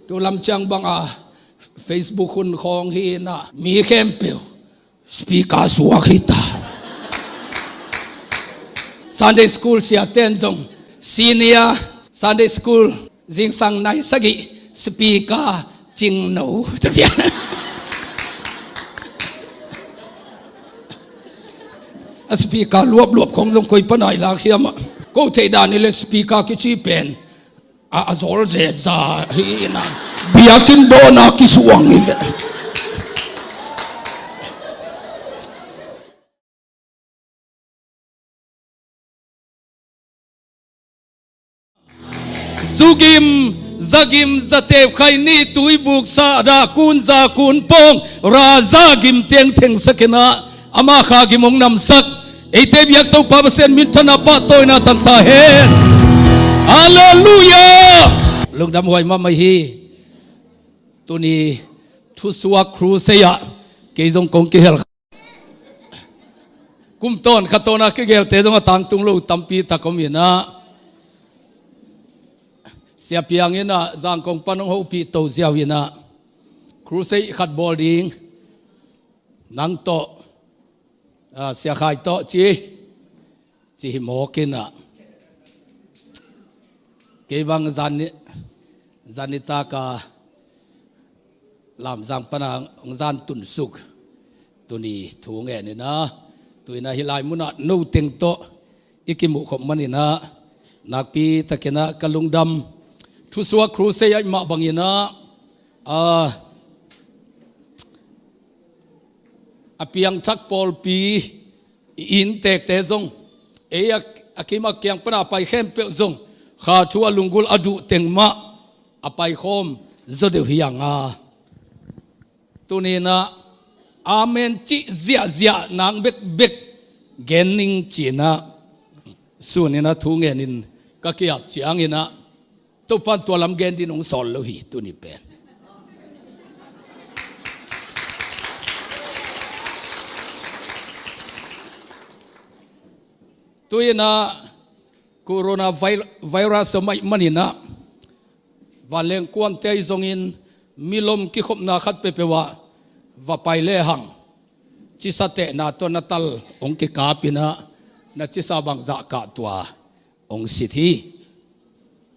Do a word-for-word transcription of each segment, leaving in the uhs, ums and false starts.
Tulam ciang banga Facebook hun khawng hi inah mi khempeuh speaker suak hi ta. Sunday school siaten zong senior Sunday school zingsang nai sagih speaker cingno. A speaker luapluap khong zong koi panai lak hiam ah. Ko theih dan i le speaker kici pen a, a zawl zeza hi inah biakinn dawna kisuang hi ve. Zugim, zagim, zatep, khaini, tuibuk, sahdah, kun, za, kun, pawng, ra, zagim, teng, thengsak inah ama kha gim hong namsak. Eite biak Topa Pasian minthanna pahtawina tangta hen. Halleluiah. Lungdam huai mahmah hi. Tuni thusuak crusade ah kei zong kong kihel. Kum tawn khat tawna kigelte zong a tangtung lo tampi tak om inah, Sia Piang inah Zangkong pan hong hopih to ziau inah crusade khat bawl ding nang tawh, a, Sia Khai tawh ci, ci hi mawk inah. Kei bang zan ni, zan nitak a Lamzang pana hong zan tunsuk tuni thu ngen inah, tu inah hih lai munah no teng tawh i kimuhkhop man inah nakpi tak inah ka lungdam. Thusuak crusade ah i mah bang inah, a, a piangthak pawlpi i inntekte zong, ei a, a kim a kiang pana pai khempeuh zong kha thu a lunggulh a duh teng mah a paikhawm zaw deuh hi a nga. Tuni inah amen cih ziahziah nang bekbek gen ning ci inah sun inah thu ngenin ka ki-ap ciang inah Topan tua lam gen din hong sawl lo hi tuni pen. Tu inah corona vir-, virus a maih man inah vanleng kuante ahi zongin milom kikhopna khat peuhpeuh ah va pai lehang cisa tehna tawh na tal hong kikap inah na cisa bangzah kah tua hong sit hi.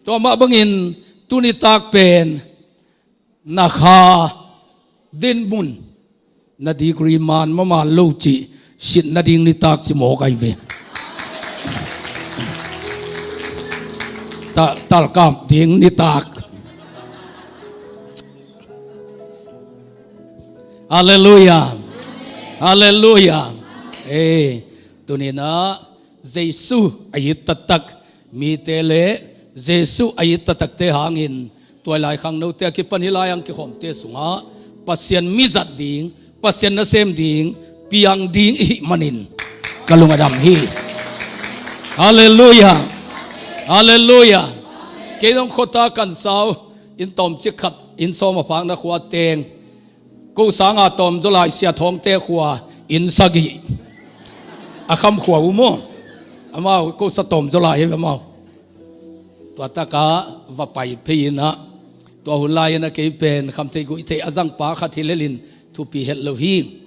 Tua mah bangin tuni tak pen na kha dinmun, na degree man maman lo cih sit nading nitak ci mawk ahi ve. Ta-, talkap ding nitak. Halleluiah. Halleluiah. Eh, tuni inah Jesu a it taktak mite le Jesu a it taktakte hangin tuailai khangnote a kipan hih lai ang kikhawmte sungah Pasian mizat ding, Pasian nasem ding, piang ding i hih manin ka lung a dam hi. Halleluiah. Halleluiah. Kei zong khuata kan sau inn tawmcik khat, inn sawm a phakna khua teng. Ko sanga tawm zaw lai Sia Thawngte khua inn sagih. A Kham khua uh maw. Amau ko sa tawm zaw lai hi ve amau. Tua taka va pai phei inah tua hun lai inah kei pen khamtheih guihtheih a zangpa khat hi lelin thupi het lo hi.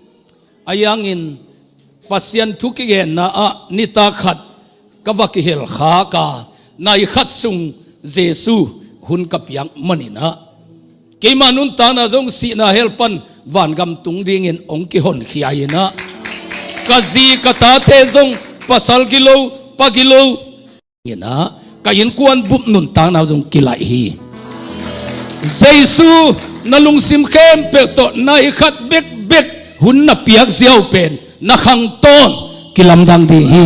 Ahi hangin Pasian thu kigenna ah nitak khat ka va kihel khak a, nai khat sung Jesu hun ka piak man inah keima nuntakna zong sihna hell pan vangam tung dingin hong kihonkhia inah ka zi ka tate zong pasal gilo, pa gilo inah ka innkuan bup nuntakna zong kilaih hi. Jesu na lungsim khempeuh tawh nai khat bekbek hun na piak ziau pen na khang tawn kilamdang ding hi.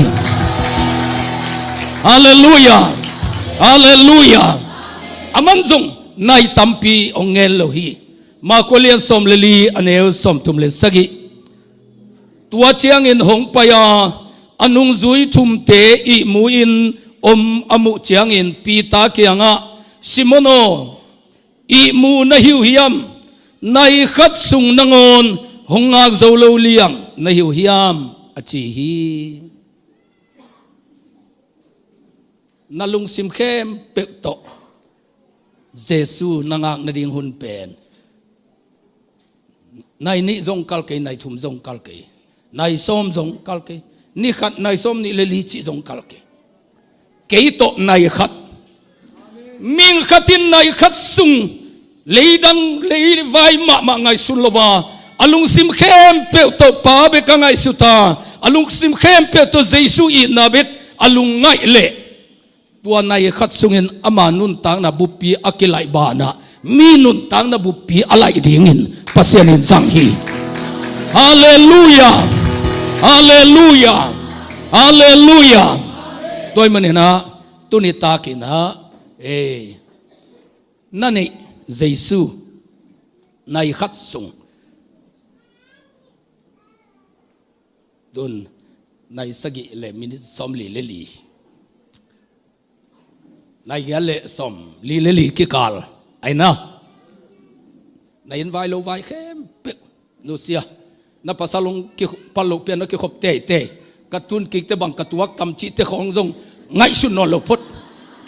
Halleluiah. Halleluiah. Aman zong nai tampi hong ngen lo hi. Marka lian sawm le li a neu sawmthum le sagih. Tua ciangin hong pai a, a nungzui thumte ihmu in om a muh ciangin Peter kiangah, Simon aw, ihmu na hi uh hiam? Nai khat sung nangawn hong ngak zo lo liang na hi uh hiam? A ci hi. Na lungsim khempeuh tawh Jesu na ngak nading hun pen nai nih zong kal kei, nai thum zong kal kei, nai sawm zong kal kei, ni khat nai sawm nih le li cih zong kal kei. Kei tawh nai khat, mihing khat in nai khat sung leidang leivai mahmah ngaihsun lo a, a lungsim khempeuh tawh Pa bek a ngaihsut a, a lungsim khempeuh tawh Jesu itna bek a lungngaih leh, tua nai khat sungin ama nuntakna buppi a kilaih banah mi nuntakna buppi a laih dingin Pasian in zang hi. Halleluia. Halleluia. Halleluia. Tua ahih maninah tuni takinah, eh, na neih Jesu nai khat sung tun nai sagih le minit sawm li le li, nai giat le sawm li le li kikal aina, na inn vai lo vai khempeuh nusia, na pasal hong kipal loh pian na kikhop teitei, ka tun kikte bang ka tuak tam cihte khawng zong ngaihsut nawn lo phot.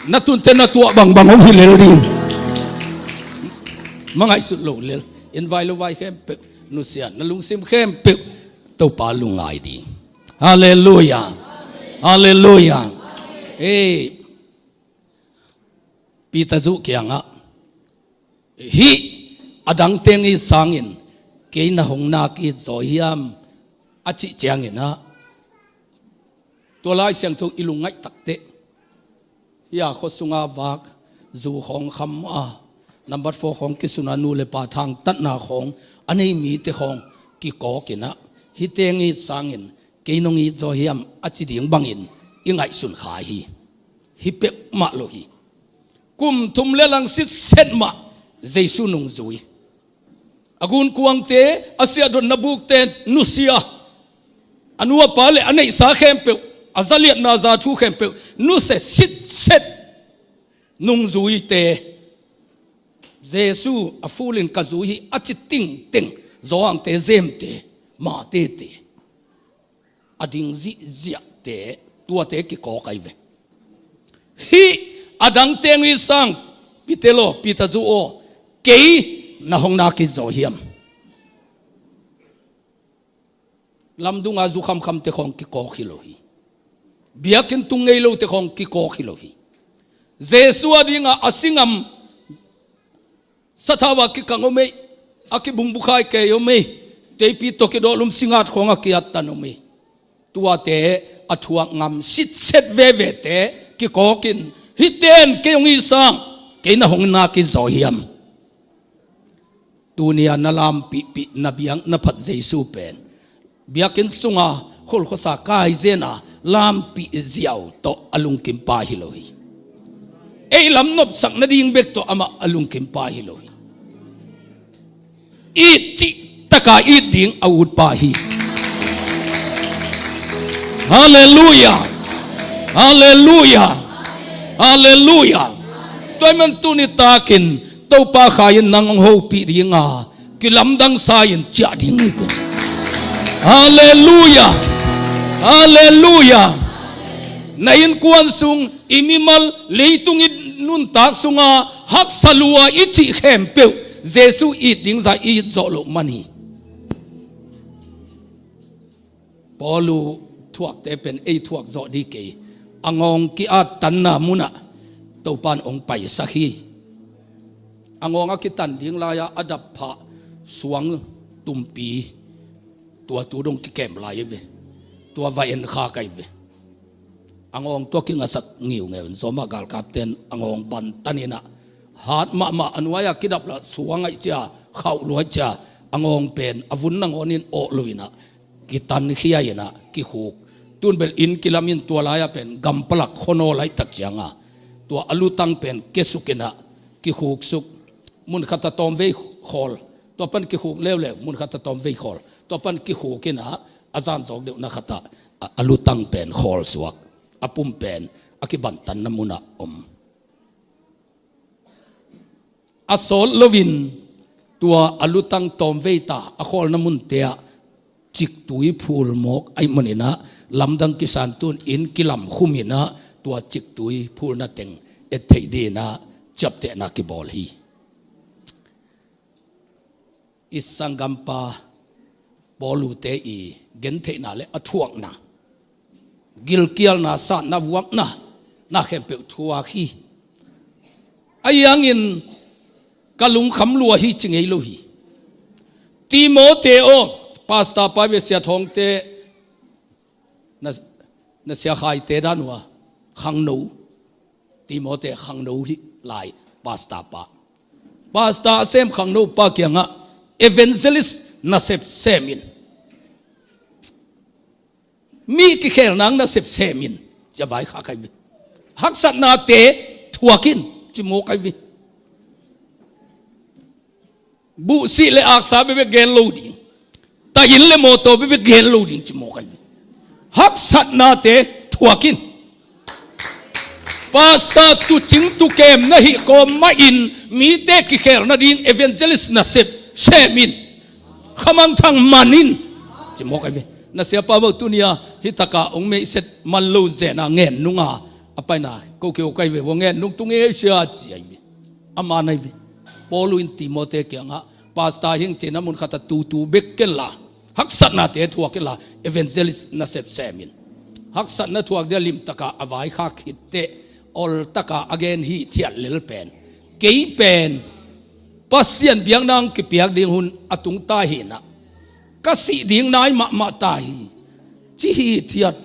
Na tunte na tuah bangbang hong hi lel ding. Ma ngaihsut lo lel. Inn vai lo vai khempeuh nusia, na lungsim khempeuh Topa lungngai ding. Halleluia. Halleluia. Ei, Peter zuh kiangah, hih a dangteng it sangin kei na hong nak it zaw hiam, a cih cianginah, tua Lai Siangtho i lungngaih takteh, hia khua sunga vak zu khawng kham a, nambat four khawng kisun a, nu le pa thangtatna khawng a nei mite khawng kikawkinah, hih teng it sangin kei nong it zaw hiam, a ci ding bangin i ngaihsun kha hi. Hih peuhmah lo hi. Kum thum le lang sitset mah Jesu nungzui. A gunkuangte, a siahdotna bukte nusia, a nu a pa le a neihsa khempeuh, a zaliatna zathu khempeuh nusia sitset nungzuite, Jesu a fulin ka zui hi a ci tingteng, Johan-te, James-te, Matthai-te, a ding zihziahte, tuate kikawk ahi ve. Hih a dangteng it sang, Peter aw, Peter zuh aw, kei na hong nak it zaw hiam? Lamdunga zu khamkhamte khawng kikawk hi lo hi. Biakinn tung ngei lote khawng kikawk hi lo hi. Jesu a dinga a singam sathau a kikang om ei, a kibungbukkhai kei om ei, teipi tawh kidawlum singat khawng a kiattan om ei. Tuate a thuak ngam sitset vevete kikawkin, hihte in kei hong it sang, kei na hong nak it zaw hiam? Tuni-a na lampihpih, na biak na phat Jesu pen biakinn sunga kholkhuasa kaizena lampih ziau tawh a lungkimpa hi lo hi. Ei lam nopsak nading bek tawh amah a lungkimpa hi lo hi. It cihtaka it ding a utpa hi. Halleluia. Halleluia. Halleluia. Tua ahih man tuni takin Topa Kha in nang hong hopih dinga, kilamdang sa-in ciah ding hi ve. Halleluia. Halleluia. Na innkuan sung, i mimal, leitung i nuntak sunga haksa lua i cih khempeuh Jesu it ding zah i it zawh loh man hi. Paulu thuakte pen ei thuak zawh dih kei. A ngawng ki-attanna munah Topa in hong paisak hi. A ngawng a kitan ding lai-a a dap phah suang tumpi, tua tu dong kikem lai hi ve. Tua va en khak ahi ve. A ngawng tua kingasak ngiungeu in, zawmah galkapte in a ngawng bantan inah, hat mahmah, a nuai-a kidap lah suang aih cia, khauh luai cia, a ngawng pen a vun nangawn in awh lo inah, kitankhia inah kikhuk. Tun bel inn kilam in, tua lai-ah pen gampalak khuanawl aih tak cianga tua a lutang pen kesuk inah kikhuksuk. Mun khatah tawmvei khawl, tua pan kikhuk leuleu, mun khatah tawmvei khawl, tua pan kikhuk inah, a zan zawk deuhna khatah a, a lutang pen khawlsuak, a pum pen a kibantanna munah om. A sawt loin tua a lutang tawmvei ta a khawlna munte ah ciktui phul mawk ahih maninah, lamdang kisan tun inn kilam khum inah tua ciktui phulna teng et theih dinah ciaptehna kibawl hi. I sanggampa Paulu te i gentheihna le a thuakna, gilkialna, satna, vuakna, na khempeuh thuak hi. Ahi hangin ka lungkham lua hi ci ngei lo hi. Timote aw, pastor pa ve, Sia Thawngte, na, na Sia Khaite dan uh a khangno, Timote khangno hi lai, pastor pa. Pastor a sem khangno pa kiangah evangelist nasep sem in. Mi kikhelna nasep sem in, ci a vaikhak ahi ve. Haksatnate thuak in, ci mawk ahi ve. Buhsih le aksa bekbek gen lo ding, tahin le mawtaw bekbek gen lo ding, ci mawk ahi ve. Haksatnate thuak in. Pastor tuucing tuukem na hih kawm mahin mite kikhelna ding evangelist nasep sem in. Khamangthang man in, ci mawk ahi ve. Na siapa bawh tuni-a hih takah hong meihset man lo zen a ngen nunga a paina ko keu kai ve, hua ngen nung tung ei sia, ci ahi ve. Ama na hi ve. Paulu in Timote kiangah pastor hing cina mun khatah tuutu bek kenla, haksatnate thuak inla, evangelist nasep sem in. Haksatna thuak dia limtaka a vaikhak hitteh, oltaka a gen hithiat lel pen, kei pen Pasian biakna hong kipiak ding hun a tung ta hinah, ka sih ding nai mahmah ta hi, ci hithiat.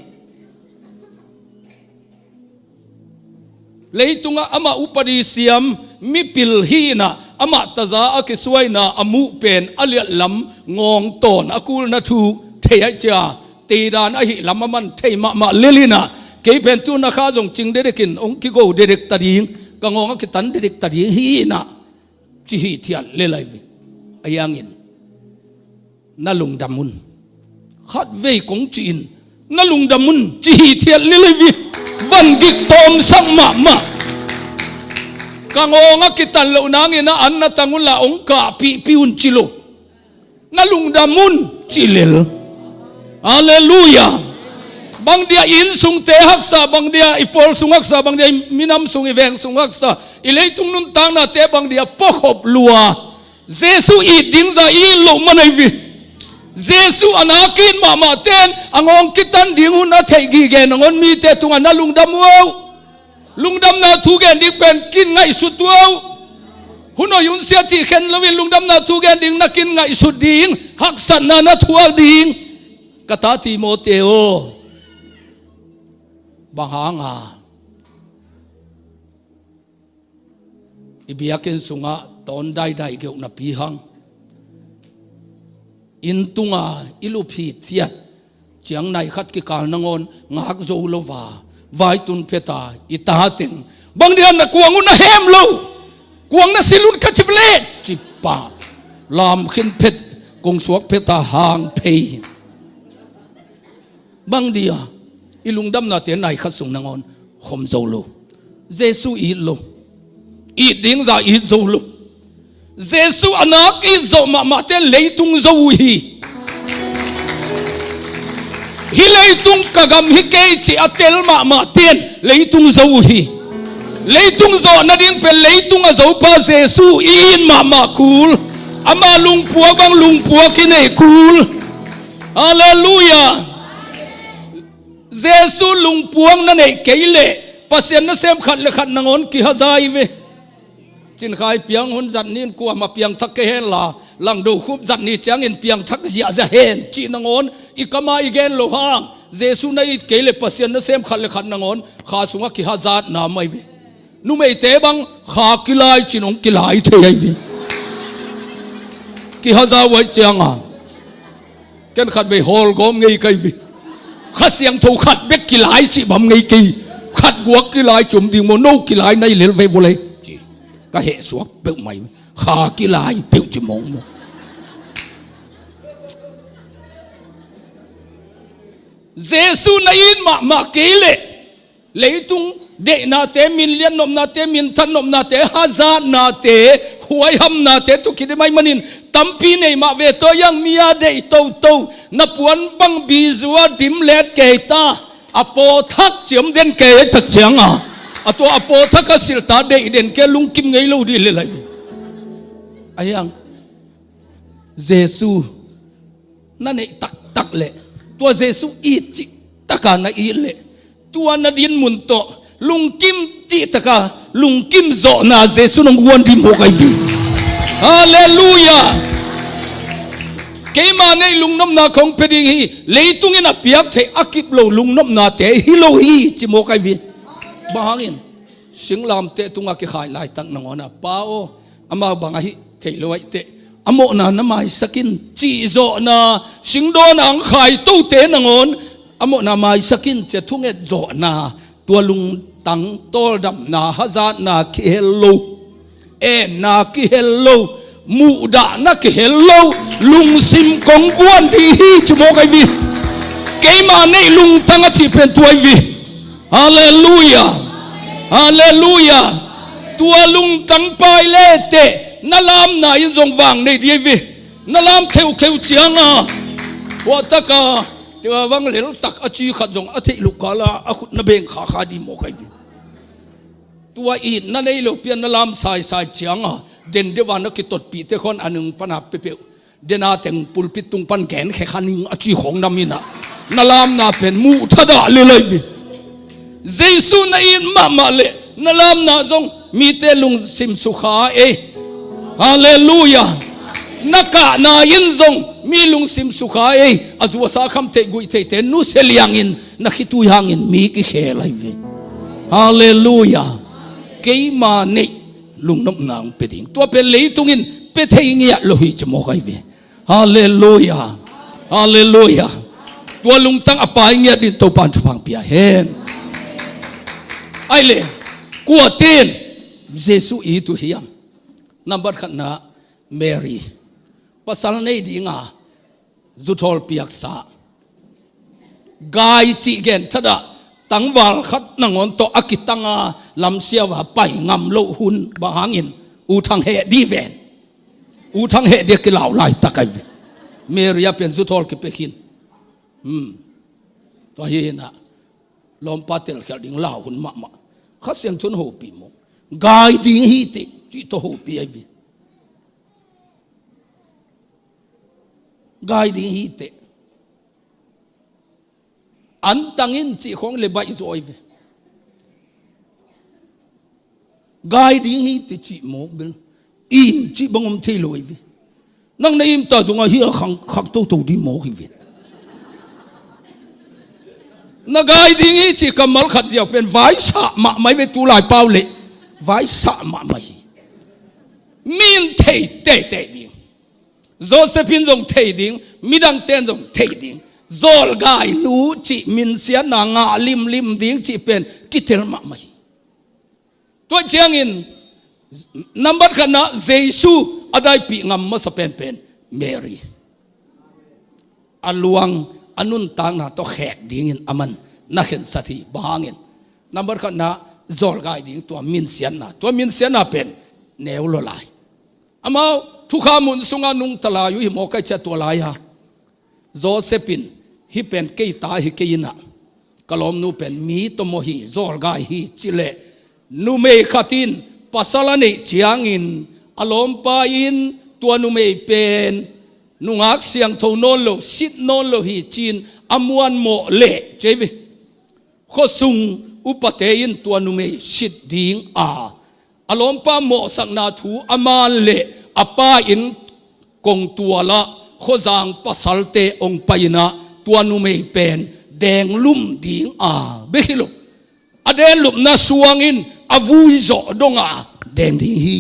Leitungah amah upadi siam mipil hinah, amah taza a kisuaina a muh pen a liatlam ngawng tawn a kulna thu thei aih cia, teidan ahi lam a man thei mahmah lel inah, kei pen tu na kha zong cing dedekin hong kigo dedek ta ding, ka ngawng a kitan dedek ta ding hinah, ci hithiat lel ahi ve. Ahi hangin na lungdam un. Khatvei kong ci-in na lungdam un, ci hithiat lel ahi ve. Van gik tawmsak mahmah. Ka ngawng a kitan loh nangin a an na tang unla hong kahpihpih un ci lo. Na lungdam un, ci lel. Halleluiah. Bang dia i inn sungte haksa, bang dia i pawl sung haksa, bang dia i minam sung, i veng sung haksa, i leitung nuntaknate bang dia puakhop lua, Jesu it ding zah i it loh man ahi ve. Jesu a nak it mahmahte in a ngawng kitan ding hun a theih gige nangawn mite tungah na lungdam uh. Lungdamna thu gen ding pen kin ngaihsut uh. Hun hoih hun sia cih khen loin lungdamna thu gen ding na kin ngaihsut ding, haksatna na thuak ding. Ka ta Timote aw, bang hanga i biakinn sungah tawn daidai geuh napi hang, inn tunga i lup hithiat ciang nai khat kikal nangawn ngak zo lo va, vaitun pheta i tateng, bang dia na kuang un a hem lo, kuang na sil un ka cip let, cipah lam khin phet, kong suak pheta hang phei. Bang dia i lungdamnate nai khat sung nangawn khom zo lo. Jesu it lo. It ding zah it zo lo. Jesu a nak it zawh mahmahte in leitung zo uh hi. Hih leitung ka gam hi kei cih a tel mahmahte in leitung zo uh hi. Leitung zawh nading pen leitung a zopa Jesu i it mahmah kul. Ama lungpuak bang lungpuak i neih kul. Halleluiah. Jesu lungpuak na neih kei leh Pasian nasem khat le khat nangawn kihaza hi ve. Cinkhai piang hun zat ni in kuamah piangthak kei henla, Langdo khup zat ni ciangin piangthak ziahziah hen cih nangawn i kama i gen loh hang, Jesu na it kei leh Pasian nasem khat le khat nangawn kha sungah kihazatna mai ve. Numeite bang kha kilai cin hong kilai thei ahi ve. Kihaza uh aih cianga ken khatvei hawlgawm ngei ka hi ve. Kha Siangtho khat bek kilai cih bang ngei kei. Khat guak kilai ci om ding maw, no kilai na hi lel ve vua lei ci ka hehsuak peuh mai. Kha kilai peuh ci mawngmawng. Jesu na it mahmah kei leh leitung deihnate, min liat nopnate, min that nopnate, hazatnate, huaihamnate, tu kidimai manin tampi nei mah ve tawh iang mi a deih toto, na puan bang bizua dim let kei ta, a pawthak ciam den kei tak cianga A tua a pawtaka silta deih den kei lungkim ngei lo dih le lai. Ahi hang Jesu na neih taktak leh, tua Jesu it cihtaka na it leh, tua na dinmun tawh lungkim cihtaka lungkim zawhna Jesu nong guan dih mawk ahi hi. Halleluiah. Keima neih lungnopna kong pia ding hi. Leitungin a piak theih a kip lo lungnopnate hi lo hi ci mawk ahi hi. Bang hangin singlamteh tungah kikhai laitak nangawn a, Pa aw, amau bang ahi thei lo aih teh, a mawhna na maisak in cih zawhna, singdawn ang khaitote nangawn a mawhna maisak in ci-a thunget zawhna, tua lungtang tawldamna, hazatna kihel lo, enna kihel lo, muhdahna kihel lo lungsim kong guan dih hi ci mawk ahi hi. Keima neih lungtang a cih pen tua ahi hi. Halleluiah. Halleluiah. Tua lungtang pai leteh na lamna in zong vang nei dih ahi hi. Na lam kheukheu cianga, huahtaka, tua bang leltak a ci khat zong a theih loh kala a khut na beng khakha dih mawk ahi hi. Tua itna nei lo pian na lam saisai cianga, den deuha na kitotpihte khawng a nung pana peuhpeuh dena teng pulpit tung pan genkhe kha ning a ci khawng na minah, na lamna pen muh thadah lel ahi hi. Jesu na it mahmah leh na lamna zong mite lungsim sukha ei. Halleluiah. Na kahna in zong mi lungsim sukha ei. A zuasa kham theih guih theihte nusia liangin na khitui hangin mi kikhel ahi hi. Halleluiah. Keima neih lungnopna hong pia ding, tua pen leitungin pia thei ngiat lo hi ci mawk ahi hi. Halleluiah. Halleluiah. Tua lungtang a pai ngiat ding Topan thupha pia hen. Ahi leh, kuaten Jesu it uh hiam? Nambat khatna, Mary. Pasal nei dinga zuthawl piaksa, gai cih gen thadah, tangval khat nangawn tawh a kitanga lamsiava pai ngam loh hun bang hangin U Thang heh dih ven. U Thang heh dih a kilau laitak ahi hi. Mary a pen zuthawl kipia khin. Hmm. Tua hi inah lawmpa telkhialh ding lau hun mahmah. Kha Siangtho in hopih maw? Gai ding hi teh cih tawh hopih ahi hi. Gai ding hi teh. An tang in cih khawng le baih zaw ahi ve. Gai ding hi teh cih mawk bel, im cih bang om thei lo ahi ve. Nang na im ta zongah hi a khang khak toto ding mawk hi ve. Na gai ding hi cih kammal khat ziau pen vaisah mahmah hi ve, tulai pau leh vaisah mahmah hi. Mi in thei teitei ding. Joseph in zong thei ding, midangte in zong thei ding. Zawlgai nu cih minsiatna ngah limlim ding cih pen kitel mahmah hi. Tua ciangin nambat khatna Jesu a daipih ngam masa penpen Mary. A luang a nuntakna tawh khek dingin aman na khensat hi. Bang hangin? Nambat khatna zawlgai ding tua minsiatna, tua minsiatna pen neu lua lai. Amau thukham hun sungah nungta lai uh hi mawk ahi ciah tua lai-a Joseph in hih pen kei ta hi kei inah, ka lawmnu pen mi tawmaw hi, zawlgai hi ci leh, numei khat in pasal a neih ciangin a lawmpa in tua numei pen nungak siangtho nawn lo, sit nawn lo hi ci-in a muanmawh leh ci hi ve. Khuasung upate in tua numei sit ding a, a lawmpa mawhsakna thu a man leh a pa inn kongtualah khuazang pasalte hong pai inah tua numei pen denglum ding a, bek hi lo, a denlumna suang in a vui zawh dong a deng ding hi.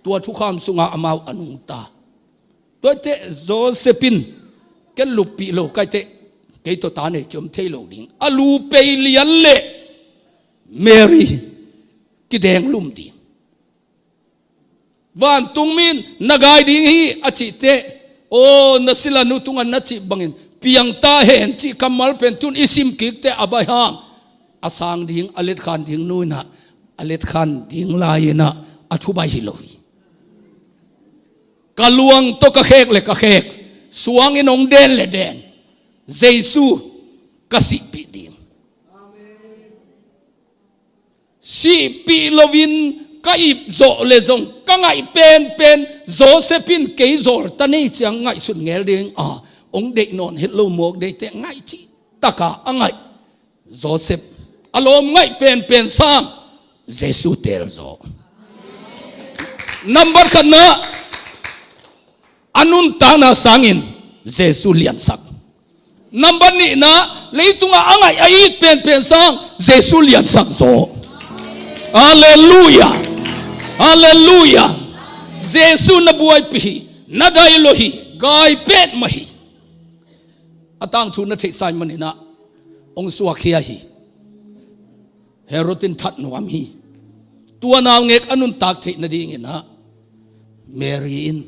Tua thukham sungah amau a nungta. Tua hi teh Joseph in, ken luppih lo ka hi teh, kei tawh ta nei ci om thei lo ding. A lu pei lian leh Mary kidenglum ding. Vantungmi in na gai ding hi a cih teh, aw, na silanu tungah na cih bangin piangta hen cih kammal pen tun i sim kik teh a baih hang, a sang ding, a letkhan ding nu inah a letkhan ding lai inah a thubaih hi lo hi. Ka luang tawh ka khek le ka khek, suangin hong den le den, Jesu ka sihpih ding. Amen. cihpih loin ka ip zawh le zong ka ngaih penpen Joseph in kei zawlta nei ciang ngaihsut ngel ding a, hong deih nawn het lo mawk deite ngaih cih taka a ngaih Joseph a lawm ngaih penpen sang Jesu teel zaw. Nambat khatna, a nuntakna sangin Jesu liansak. Nambat nihna, leitungah a ngaih a it penpen sang Jesu liansak zaw. Halleluia. Halleluia. Jesu na buaipih hi, na dailo hi, gai petmah hi. A tangthu na theihsa ahih maninah hong suakkhia hi. Herod in that nuam hi. Tua naungek a nuntak theih nadinginah Mary in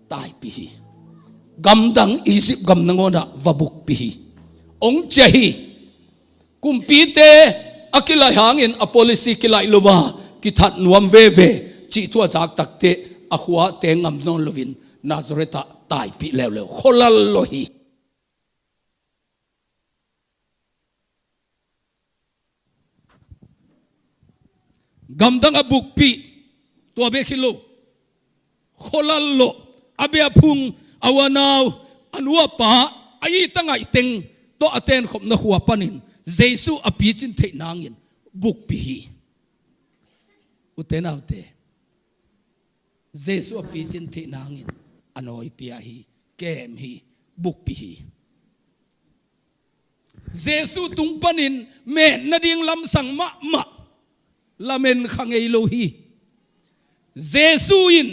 taipih hi. Gamdang Egypt gam nangawnah va bukpih hi. Hong ciah hi. Kumpite a kilaih hangin a policy kilaih lo a, kithat nuam veve cih thu a zak takteh a khuate ngam nawn loin Nazareth ah taipih leuleu, khualal lo hi. Gamdang a bukpih, tua bek hi lo. Khualal lo, a beh a phung, a u a nau, a nu a pa, a it a ngaih teng tawh a tenkhopna khua panin Jesu a picin theih nangin bukpih hi. Ute naute, Jesu a picin theih nangin a nawi pia hi, kem hi, bukpih hi. Jesu tung panin men nading lamsang mahmah, lamen kha ngei lo hi. Jesu in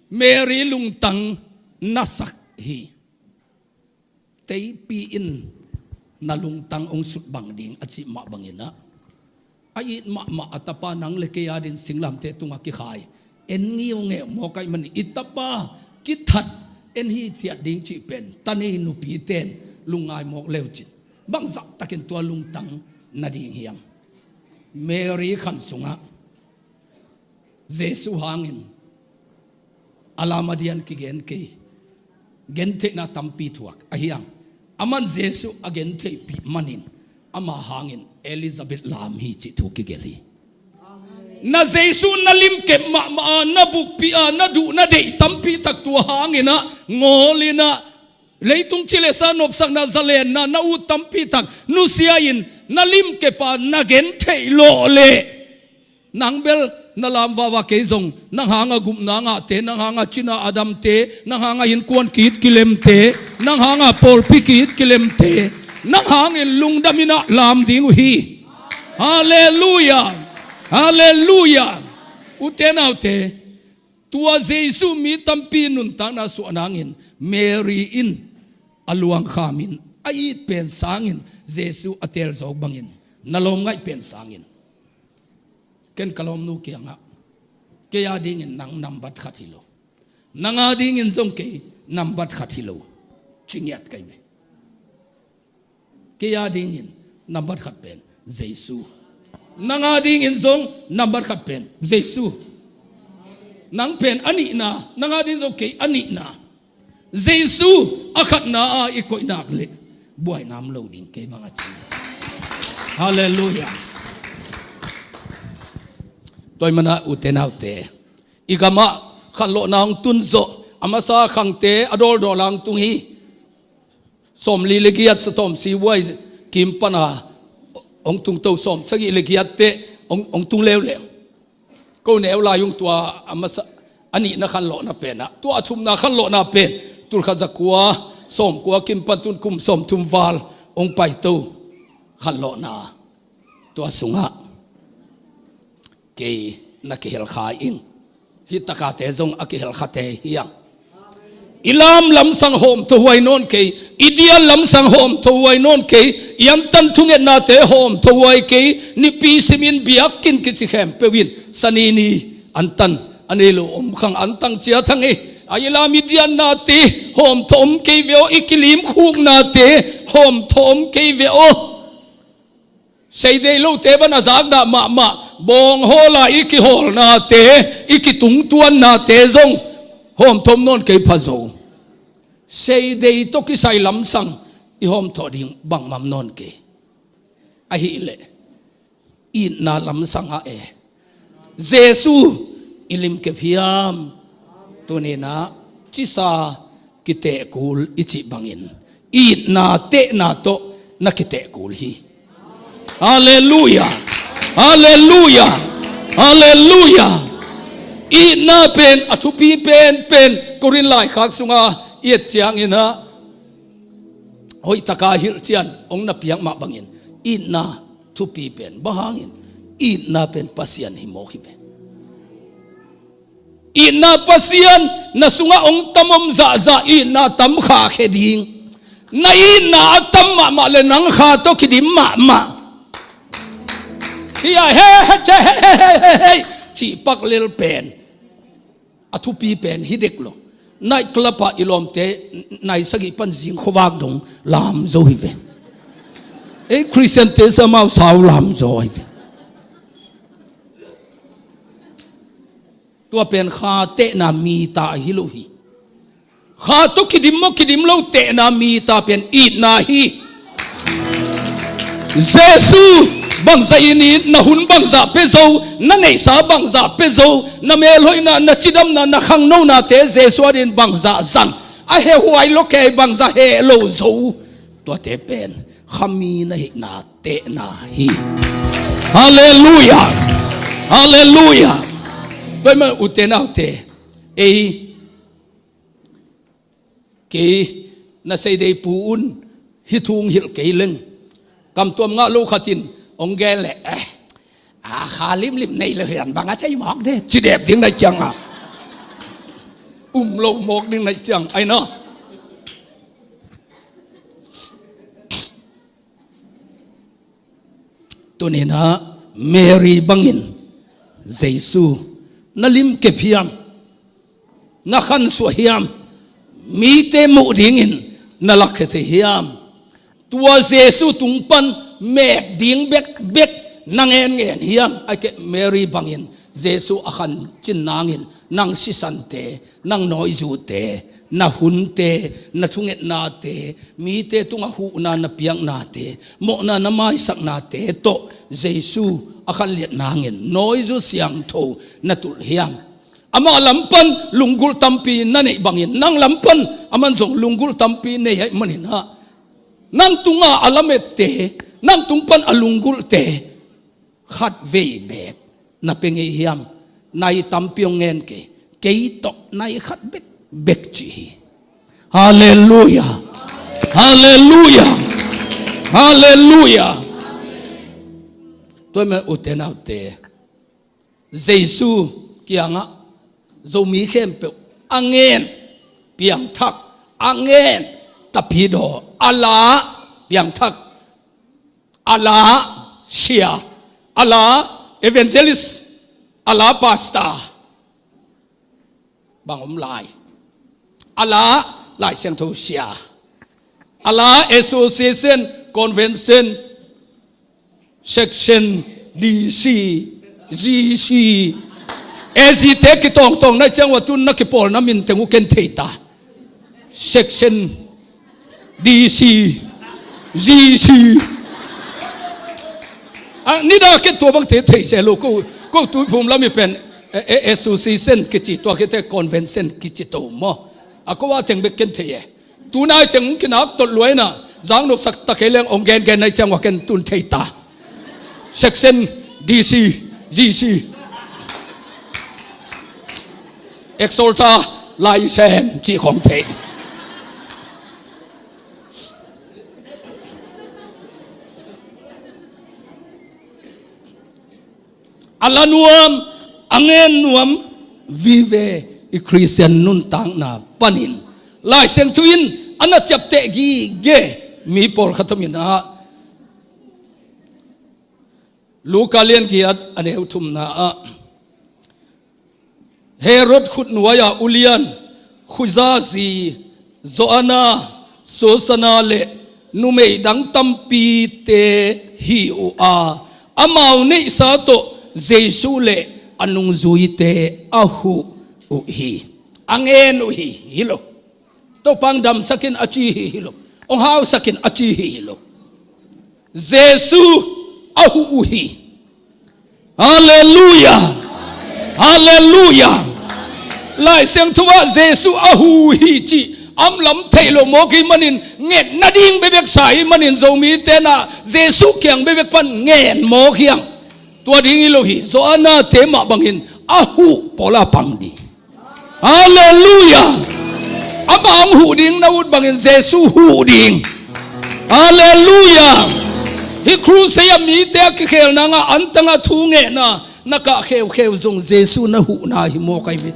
Mary lungtang na sak hi. Teipi in na lungtang hong sut bang ding a cih mah banginah, a it mahmah a tapa nang le kei adin singlamteh tungah kikhai en ngiungeu mawk ahih manin i tapa kithat en hithiat ding cih pen ta nei nupite in lungngai mawk leucin bangzah takin tua lungtang nading hiam? Mary khan sungah Jesu hangin a lam a dian kigen kei, gentheihna tampi thuak ahi hang. Aman Jesu a gentheihpih manin ama hangin Elizabeth lam hi cih thu kigelh hi. Na Jesu na limkep mahmah a, na bukpih a, na duh na deih tampi tak tua hanginah ngawlinah leitung cilesa nopsakna, zalenna na ut tampi tak nusia-in na limkep a, na gentheih lawh leh nang bel na lam vava kei zong, nang hanga gupna ngahte, nang hanga cina a damte, nang hanga innkuan ki-it kilemte, nang hanga pawlpi ki-it kilemte, nang hangin lungdaminah lam ding uh hi. Halleluia. Halleluia. Ute naute, tua Jesu mi tampi nuntakna suah nangin Mary in a luangkhamin a it pen sangin Jesu a teel zawk bangin na lawm ngaih pen sangin, ken ka lawmnu kiangah, kei adingin nang nambat khat hi lo, nang adingin zong kei nambat khat hi lo, ci ngiat ka hi ve. Kei adingin nambat khat pen Jesu. Nang adingin zong nambat khat pen Jesu. Nang pen a nihna, nang ading zong kei a nihna. Jesu a khatna a i koih nak leh buaina om lo ding kei bang a ci. Halleluia. Tua ahih manah ute naute, i gamah khanlawhna hong tun zawh, a masa khangte a dawldawl a hong tung hi. Sawmli le giat, Satawm sibuai kim pana hong tungto, sawmsagih le giatte hong, hong tung leuleu. Ko neu lai ung tua a masa, a nihna khanlawhna penah, tua a thumna khanlawhna pen tulkhat zakua sawmkua kim pan tun kum sawmthum val hong paito khanlawhna. Tua sungah kei na kihel kha ing. Hih takate zong a kihel khate hi hang. I lam lamsang hawmthahuai nawn kei, i dian lamsang hawmthahuai nawn kei, i antan thungetnate hawmthahuai kei, nipi simin biakinn kici khempeuh in sanini antan a nei lo om khang, antang ciat hang hi. A i lam i diannate hawmthawh om kei ve aw, i kilimkhuknate hawmthawh om kei ve aw. Seidei lote bana zakdah mahmah, bawng hawla i kihawlnate, i kitungtuannate zong hawmthawh om nawn kei pha zo. Seidei tawh kisai lamsang i hawmthawh ding bangmah om nawn kei. Ahih leh itna lamsang ah e, Jesu i limkep hiam? Tuninah cisa kitehkul i cih bangin itna tehna tawh na kitehkul hi. Halleluia. Halleluia. Halleluia. Itna pen a thupi penpen Korin laikhak sunga i et cianginah hoihtaka hilhcian hong na piak mah bangin itna thupi pen bang hangin itna pen Pasian hi mawk hi ve. Itna Pasian na sungah hong tam om zahzah itna tam kha khe ding. Na itna a tam mahmah le nang kha tawh kidim mahmah hi a he he he he he he cih pak lel pen a thupi pen hi dek lo. Night club ah i lawmte nai sagih pan zing khuavak dong lam zo hi ve. Ei Christian te samau sau lam zo hi ve. Tua pen kha tehna mi ta hi lo hi. Kha tawh kidim maw kidim lo tehna mi ta pen itna hi. Jesu bangzah in it, na hun bangzah pia zo, na neihsa bangzah pia zo, na melhoihna, na cidamna, na khangnonate Jesu adin bangzah zang, a hehhuai lo kei bangzah heh lo zo. Tuate pen khami na hihna tehna hi. Halleluia. Halleluia. Tua ahih man ute naute, ei kei na seidei pu un hih thu hong hilh kei leng kamtuam ngah lo khat in hong gen leh, eh, a kha limlim nei lo hian bang a thei mawk de ci dep ding na hih ciangah um lo mawk ding na hih ciang ai na. Tuninah Mary bangin Jesu na limkep hiam? Na khansuah hiam? Mite muh dingin na lakkhia thei hiam? Tua Jesu tung pan mek ding bekbek na ngenngen hiam? Ai keh Mary bangin Jesu a khancin nangin nang sisante, nang nawizute, na hunte, na thungetnate, mite tungah huhna na piaknate, mawhna na maisaknate tawh Jesu a khanliat nangin nawizu siangtho na tulh hiam? Amah lam pan lunggulh tampi na neih bangin nang lam pan aman zong lunggulh tampi nei ahih maninah nang tungah a lamette, nang tung pan a lunggulhte khat vei beek na pia ngei hiam? Nai tampi hong ngen kei, kei tawh nai khat bekbek ci hi. Halleluia. Halleluia. Halleluia. Tua ahih man ute naute, Jesu kiangah Zomi khempeuh a ngen piangthak, a ngen tapidaw, a la piangthak, a la sia, a la evangelist, a la pastor, bang om lai? A la Lai Siangtho sia, a la association, convention, section, D C, G C, A Z te kitawngtawng na hih ciang uh a tun na kipawlna min teng uh ken thei ta. Section, D C, G C. A, nidang a ken tua bangte thei se lo, ko, ko Tuiphum lam i pen, eh, eh, association kici, tua kite convention kici to maw? A ko a teng bek ken thei e. Tunai teng hong kinak tolh luaina, zang nopsak ta kei leng hong gengen na hih ciang uh a ken tun thei ta. Section, D C, G C, Exalta, Laisen cih khawng thei. A la nuam, a ngen nuam vive i Khristian nuntakna panin Lai Siangtho in a na ciapteh gige mi pawlkhat om in ah, Luka lian giat a neu thumna ah, Herod khutnuai-a ulian Khuza zi Joanna, Susana le numei dang tampite hi uh a, amau neihsa tawh Jesu le a nungzuite a huh uh hi. A ngen uh hi, hi lo. Topa hong damsak in a ci hi, hi lo. Hong hausak in a ci hi, hi lo. Jesu a huh uh hi. Halleluia. Halleluiah. Lai Siangtho ah Jesu a huh hi cih a om lam theih loh mawk ahih manin, nget nading bekbek sa ahih manin Zomite in ah Jesu kiang bekbek pan ngen mawk hi hang. Tua ding hi lo hi, Johan-te mah bangin a huh pawl a pang ding. Halleluiah. Amah hong huh ding na ut bangin Jesu huh ding. Halleluiah. Hih crusade ah mite a kikhel nang a, antang a thungetna na kah kheukheu zong Jesu na huhna hi mawk ahi ve.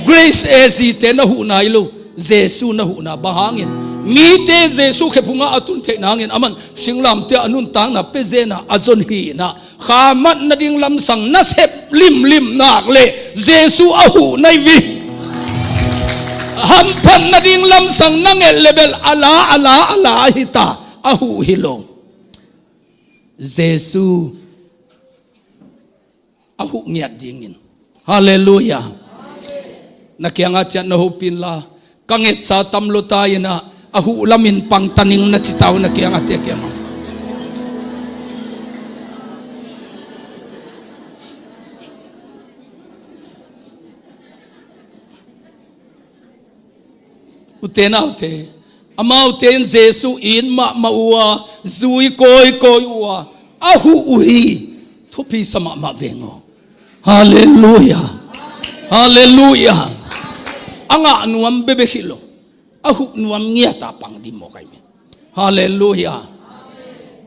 Grace A Z-te na huhna hi lo, Jesu na huhna. Bang hangin? Mite Jesu khephung ah a tun theih nangin aman singlamteh ah a nuntakna pia zen a, a zon hi in ah, khamat nading lamsang na sep limlim nak leh Jesu a huh na hi ve. Hamphat nading lamsang na nget leh bel a la, a la, a la hi ta, a huh hi lo. Jesu a huh ngiat dingin. Halleluiah. Na kiangah ciat na hopih inla, ka ngetsa tam lua ta in ah, a huh lamin pang ta ning na ci ta uh, na kiangahte kiangah. Ute naute, amaute in Jesu it mahmah uh a, zui kawikawi uh a, a huh uh hi. Thupi sa mahmah veng aw. Halleluiah. Halleluiah. A ngah nuam bekbek hi lo, a huh nuam ngiat a pang ding mawk ahi ve. Halleluiah.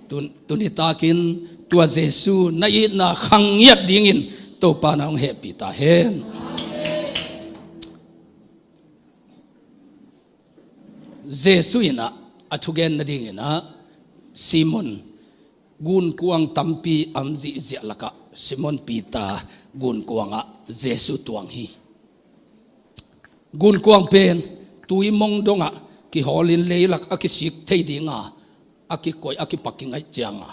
Tun, tuni takin tua Jesu na itna khang ngiat dingin Topa na hong hehpih ta hen. Jesu in ah a thugen nadingin ah Simon, gunkuang tampi a om zihziah lakah Simon Peter gunkuang ah Jesu tuang hi. Gunkuang pen tui mong dongah kihawlin leilak a kisik thei dinga a kikoih, a kipak kingaih cianga,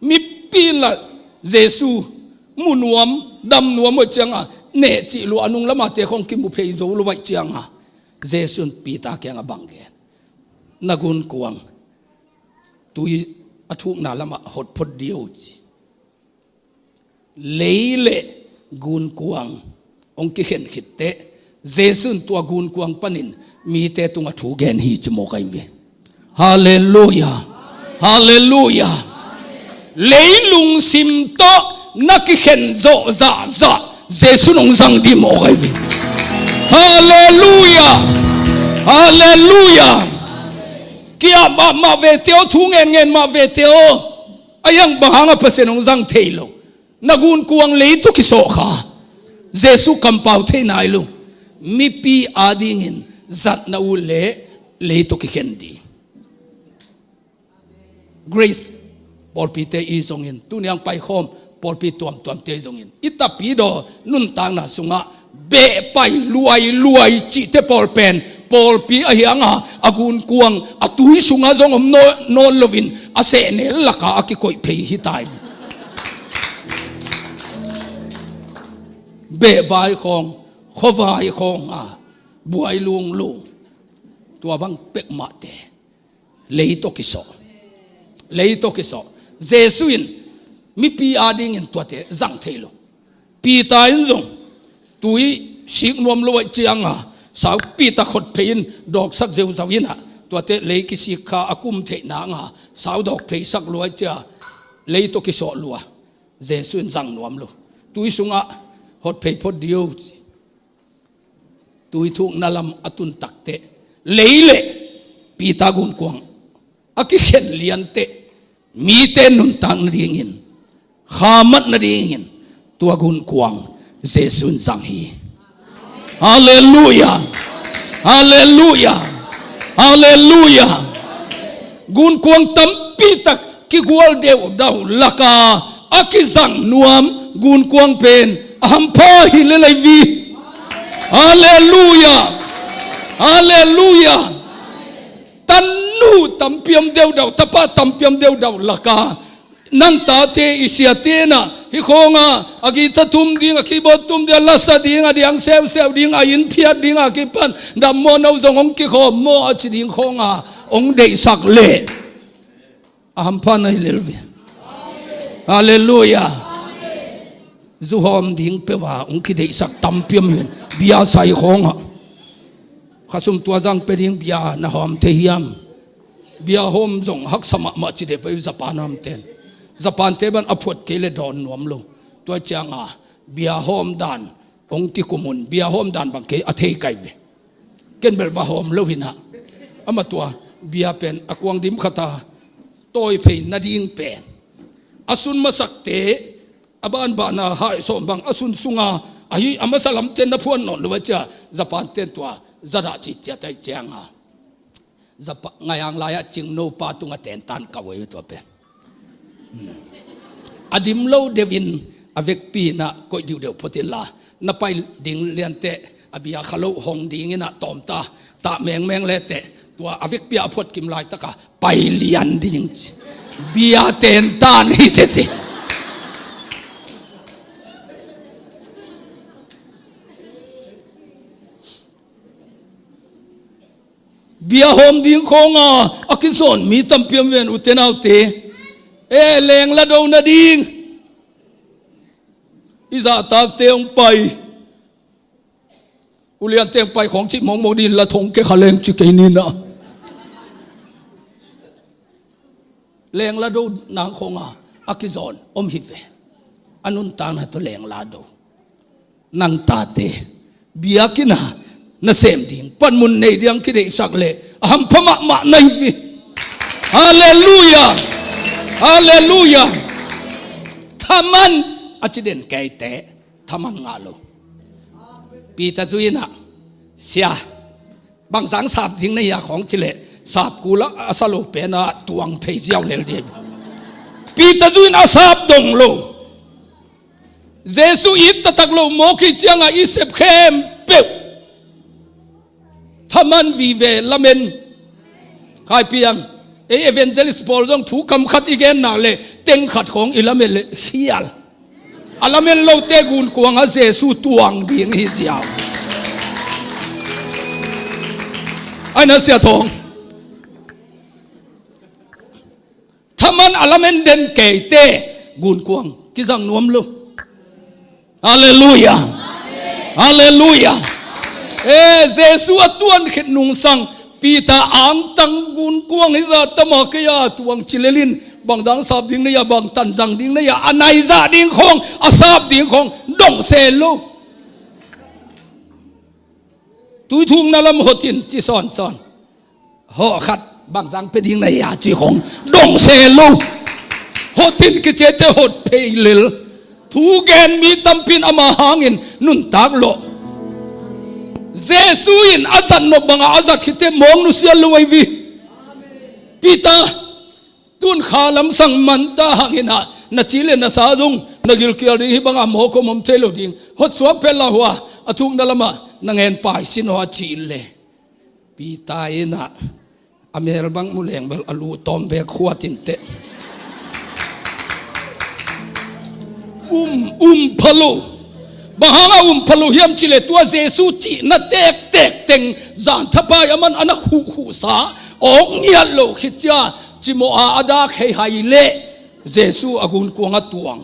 mipi in lah Jesu mu nuam, dam nuam uh cianga neh cih lua, a nung lamate khawng kimu phei zo lua uh cianga, Jesu in Peter kiangah bang gen? Na gunkuang tui a thukna lamah hot phot dih o ci. Lei le gunkuang hong kikhen khit teh, Jesu in tua gunkuang panin mite tungah thu gen hi ci mawk ahi ve. Halleluiah. Halleluiah. Lei lungsim tawh na kikhen zawh zahzah Jesu in hong zang dih mawk ahi ve. Halleluiah. Halleluiah. Ki-ap mahmah vete aw, thu ngen ngen mah vete aw. A hiang bang hangah Pasian hong zang thei lo? Na gunkuang lei tawh kisawh kha, Jesu kampau thei nai lo. Mipi adingin zatna uh leh lei tawh kikhen ding. Grace pawlpite i zongin, tuni hong paikhawm pawlpi tuamtuamte i zongin, i tapidaw nuntakna sungah beh pai luailuai cihte pawl pen pawlpi ahi hanga, a gunkuang a tui sungah zong om nawn, nawn loin a sehnel laka a kikoih phei hi ta hi. Behvai khawng, khuavai khawng a buai lunglung, tua bang pek mahte lei tawh kisawh. Lei tawh kisawh. Jesu in mipi adingin tuate zang thei lo. Peter in zong tui sik nuam lo ahih cianga, sau Peter khut phei in dawksak zeuzau in ah, tuate lei kisik kha a kum theih nanga sau dawk pheisak lua ahih cianga lei tawh kisawh lua. Jesu in zang nuam lo. Tui sungah hot phei phot dih o ci. Tui thukna lam a tun takteh, lei le Peter gunkuang a kikhen lianteh, mite nuntak nadingin, khamat nadingin tua gunkuang Jesu in zang hi. Halleluiah. Halleluiah. Halleluiah. Gunkuang tampi tak kigual deuhdauh laka a kizang nuam gunkuang pen a hampha hi lel ahi ve. Halleluiah. Halleluiah. Tanu tampi om deuhdauh, tapa tampi om deuhdauh laka nang tate, i siate in ah hih khawnga a guitar tum ding, a keyboard tum ding, a lasa ding, a diang seuseu ding, a inn phiat ding, a kipan dammaw no zong hong kikhawm maw a ci ding khawnga hong deihsak leh a hampha na hi lel ve. Halleluiah. Zu hawm ding peuh a hong kideihsak tampi om hi. Bia sai khawngah, khasum tua zang pia ding bia na hawm thei hiam? Bia hawm zong haksa mahmah ci deh pai uh, Japan hamten. Japante bang a phuat kei le dawn nuam lo. Tua cianga bia hawm dan hong kikum un, bia hawm dan bang kei a thei kai ve. Ken bel va hawm lo hi na. Amah tua bia pen a kuang dim khata tawi phei nading pen a sun masakte, a banbana hai sawm bang a sun sunga, ahi a masa lamte na phuan nawn lo a cia, Japanten tua zadah ciciat ahi cianga, Japa-, ngaiang lai-ah cingno pa tunga tentan kau ei tua pen. Hmm. A dim lo deuhin a vekpi inah koih diuhdeuh phot inla, na pai ding lianteh a bia kha lo hong dingin ah tawmta, tah mengmeng leteh tua a vekpi a phuat kim laitaka pai lian ding ci. Bia tentan hi sese. Bia hawm ding khawnga a kizawn mi tampi om ven, ute naute. E, lengla do nading i zahtakte hong pai. Uliante hong pai khawng cih mawkmawk dingin la thong kekha leng ci kei nina. Lengla do nang khawnga a kizawn om hi ve. A nuntakna tawh lengla do. Nang tate biakinn a nasem ding panmun nei ding kideihsak le a hampha mahmah na hi ve. Halleluiah. Halleluiah. Thaman a ci den keite, thaman ngah lo. Peter zui inah, "Sia, bangzang sap ding na hia?" khawng ci leh, sap kul a sa lo penah tuang phei ziau lel ding. Peter zui in a sap dong lo. Jesu it taktak lo mawk hi cianga i sep khempeuh thaman vive lamen. Haipiang, ei evangelist pawl zong thu kam khat i genna le teng khat khawng i lamen le khial. A lamen lote gunkuangah Jesu tuang ding hi ziau. Ai na sia thawng. Thaman a lamen den keite gunkuang kizang nuam lo. Halleluiah. Halleluiah. E, Jesu a tuan khit nungsang Peter angtang gunkuang hi zah tama kei a tuang ci lelin, bangzang sap ding na hia, bang tan zang ding na hia, a naizah ding khawng, a sap ding khawng dong se lo. Tuithukna lam hotin ci sawnsawn. Hawh khat bangzang pia ding na hia ci khawng dong se lo. Hotin kiciate hot phei lel. Thu gen mi tampi in ama hangin nuntak lawh. Jesu in a zat nop bangah a zat khitte mawng nusia lo ahi vi. Peter, tun kha lamsang manta hanginah na ci le na sa zong na gilkial ding, hih bangah mawk om om thei lo ding. Hotsuak phet la hua, a thukna lamah na ngen pai sin hua cih le. Peter inah a mel bang mu leng bel a lu tawm bek khuat inteh. Um, um pha lo. Bang hanga um pha lo hiam cih leh tua Jesu cihna tektek teng zan thapai a man a na khuhkhuhsa awk ngiat lo khit cia cimawh a a dak hei hai leh Jesu a gunkuang a tuang.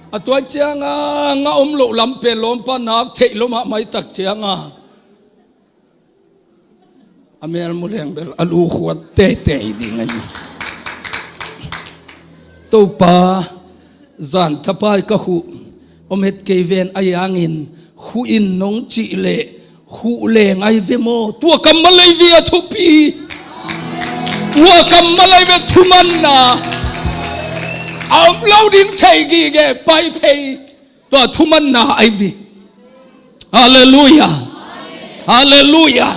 A tuai cianga ngah om loh lam pen lawmpa nak theih lo mahmah i tak cianga a mel mu leng bel a lu khuat teitei ding ahi. Topa, zan thapai ka khuh om het kei ven a yangin khuh in nong cih leh khuh leng ahi ve maw? Tua kammal ahi ve a thupi. Tua kammal ahi ve thumanna. A om lo ding thei gige pai phei. Tua thumanna ahi ve. Halleluiah. Halleluiah.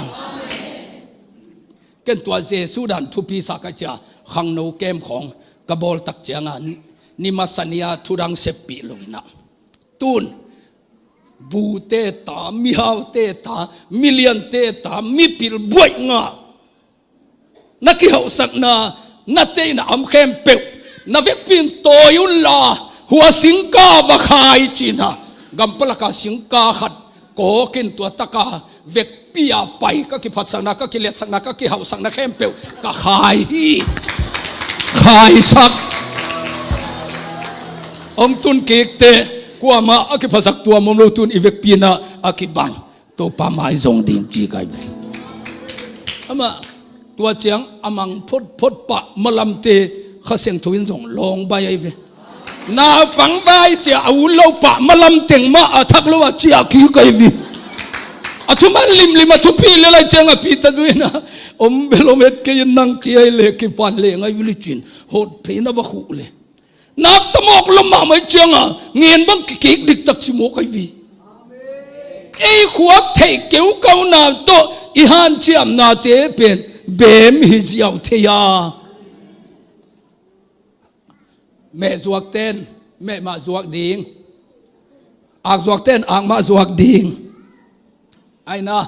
Ken tua Jesu dan thupi sa ka cia khangno kem khawng ka bawl tak cianga ni masa ni-a thudang seppih lo inah. Tun bute ta, mihaute ta, miliante ta, mipil buaih ngah na kihauhsakna na teina am khempeuh na vekpi in tawi unla hua singka va khai cihna. Gampalaka singka khat kawkin tua taka vekpi a pai ka kiphatsakna, ka kiletsakna, ka kihauhsakna khempeuh ka khai hi. Khaisak. Hong tun kik teh, kuamah a kiphasak tuam om lo, tun i vekpi-in ah a kibang Topa mai zong ding ci kai ve. Amah tua ciang a mang photphot pah malamte Kha Siangtho in zong lawng bai ai ve. Naupang vai cia a ut lo pah malam teng mah a thak lo a cia kik ai ve. A thuman limlim a thupi le lai ciang a Peter zui-in ah, om bel om het kei in, nang ci ai leh kipan leng ai ve li cin, hot phei na va khuh leh. Nak tamawk lua mahmah ciang a ngen bang kikik diktak ci mawk ai ve. Ei khuak theih keukauna tawh i hanciamnate pen beem hi ziau thei a. Meh zuakte in meh mah zuak ding, ak zuakte in ak mah zuak ding. Ai na,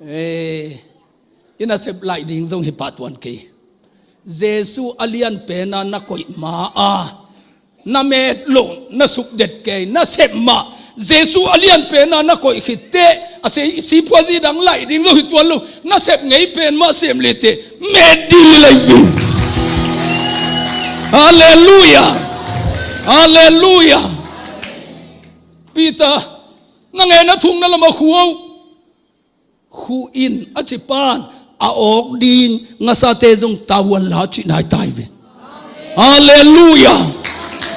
eh, i nasep laih ding zong hi pah tuan kei. Jesu a lianpen a na koih ma a na met loh, na sukdet kei, nasep mah Jesu a lianpen a na koih khit teh, a si, siphuazi dang laih ding zong hi tuan lo, nasep ngei pen mah sem le teh met ding hi lai ve. Halleluia. Halleluia. Peter, na ngen a thukna lamah khu o. Khu in a ci pan a awk ding ngasate zong tavuan la cih nai tai ve. Halleluia.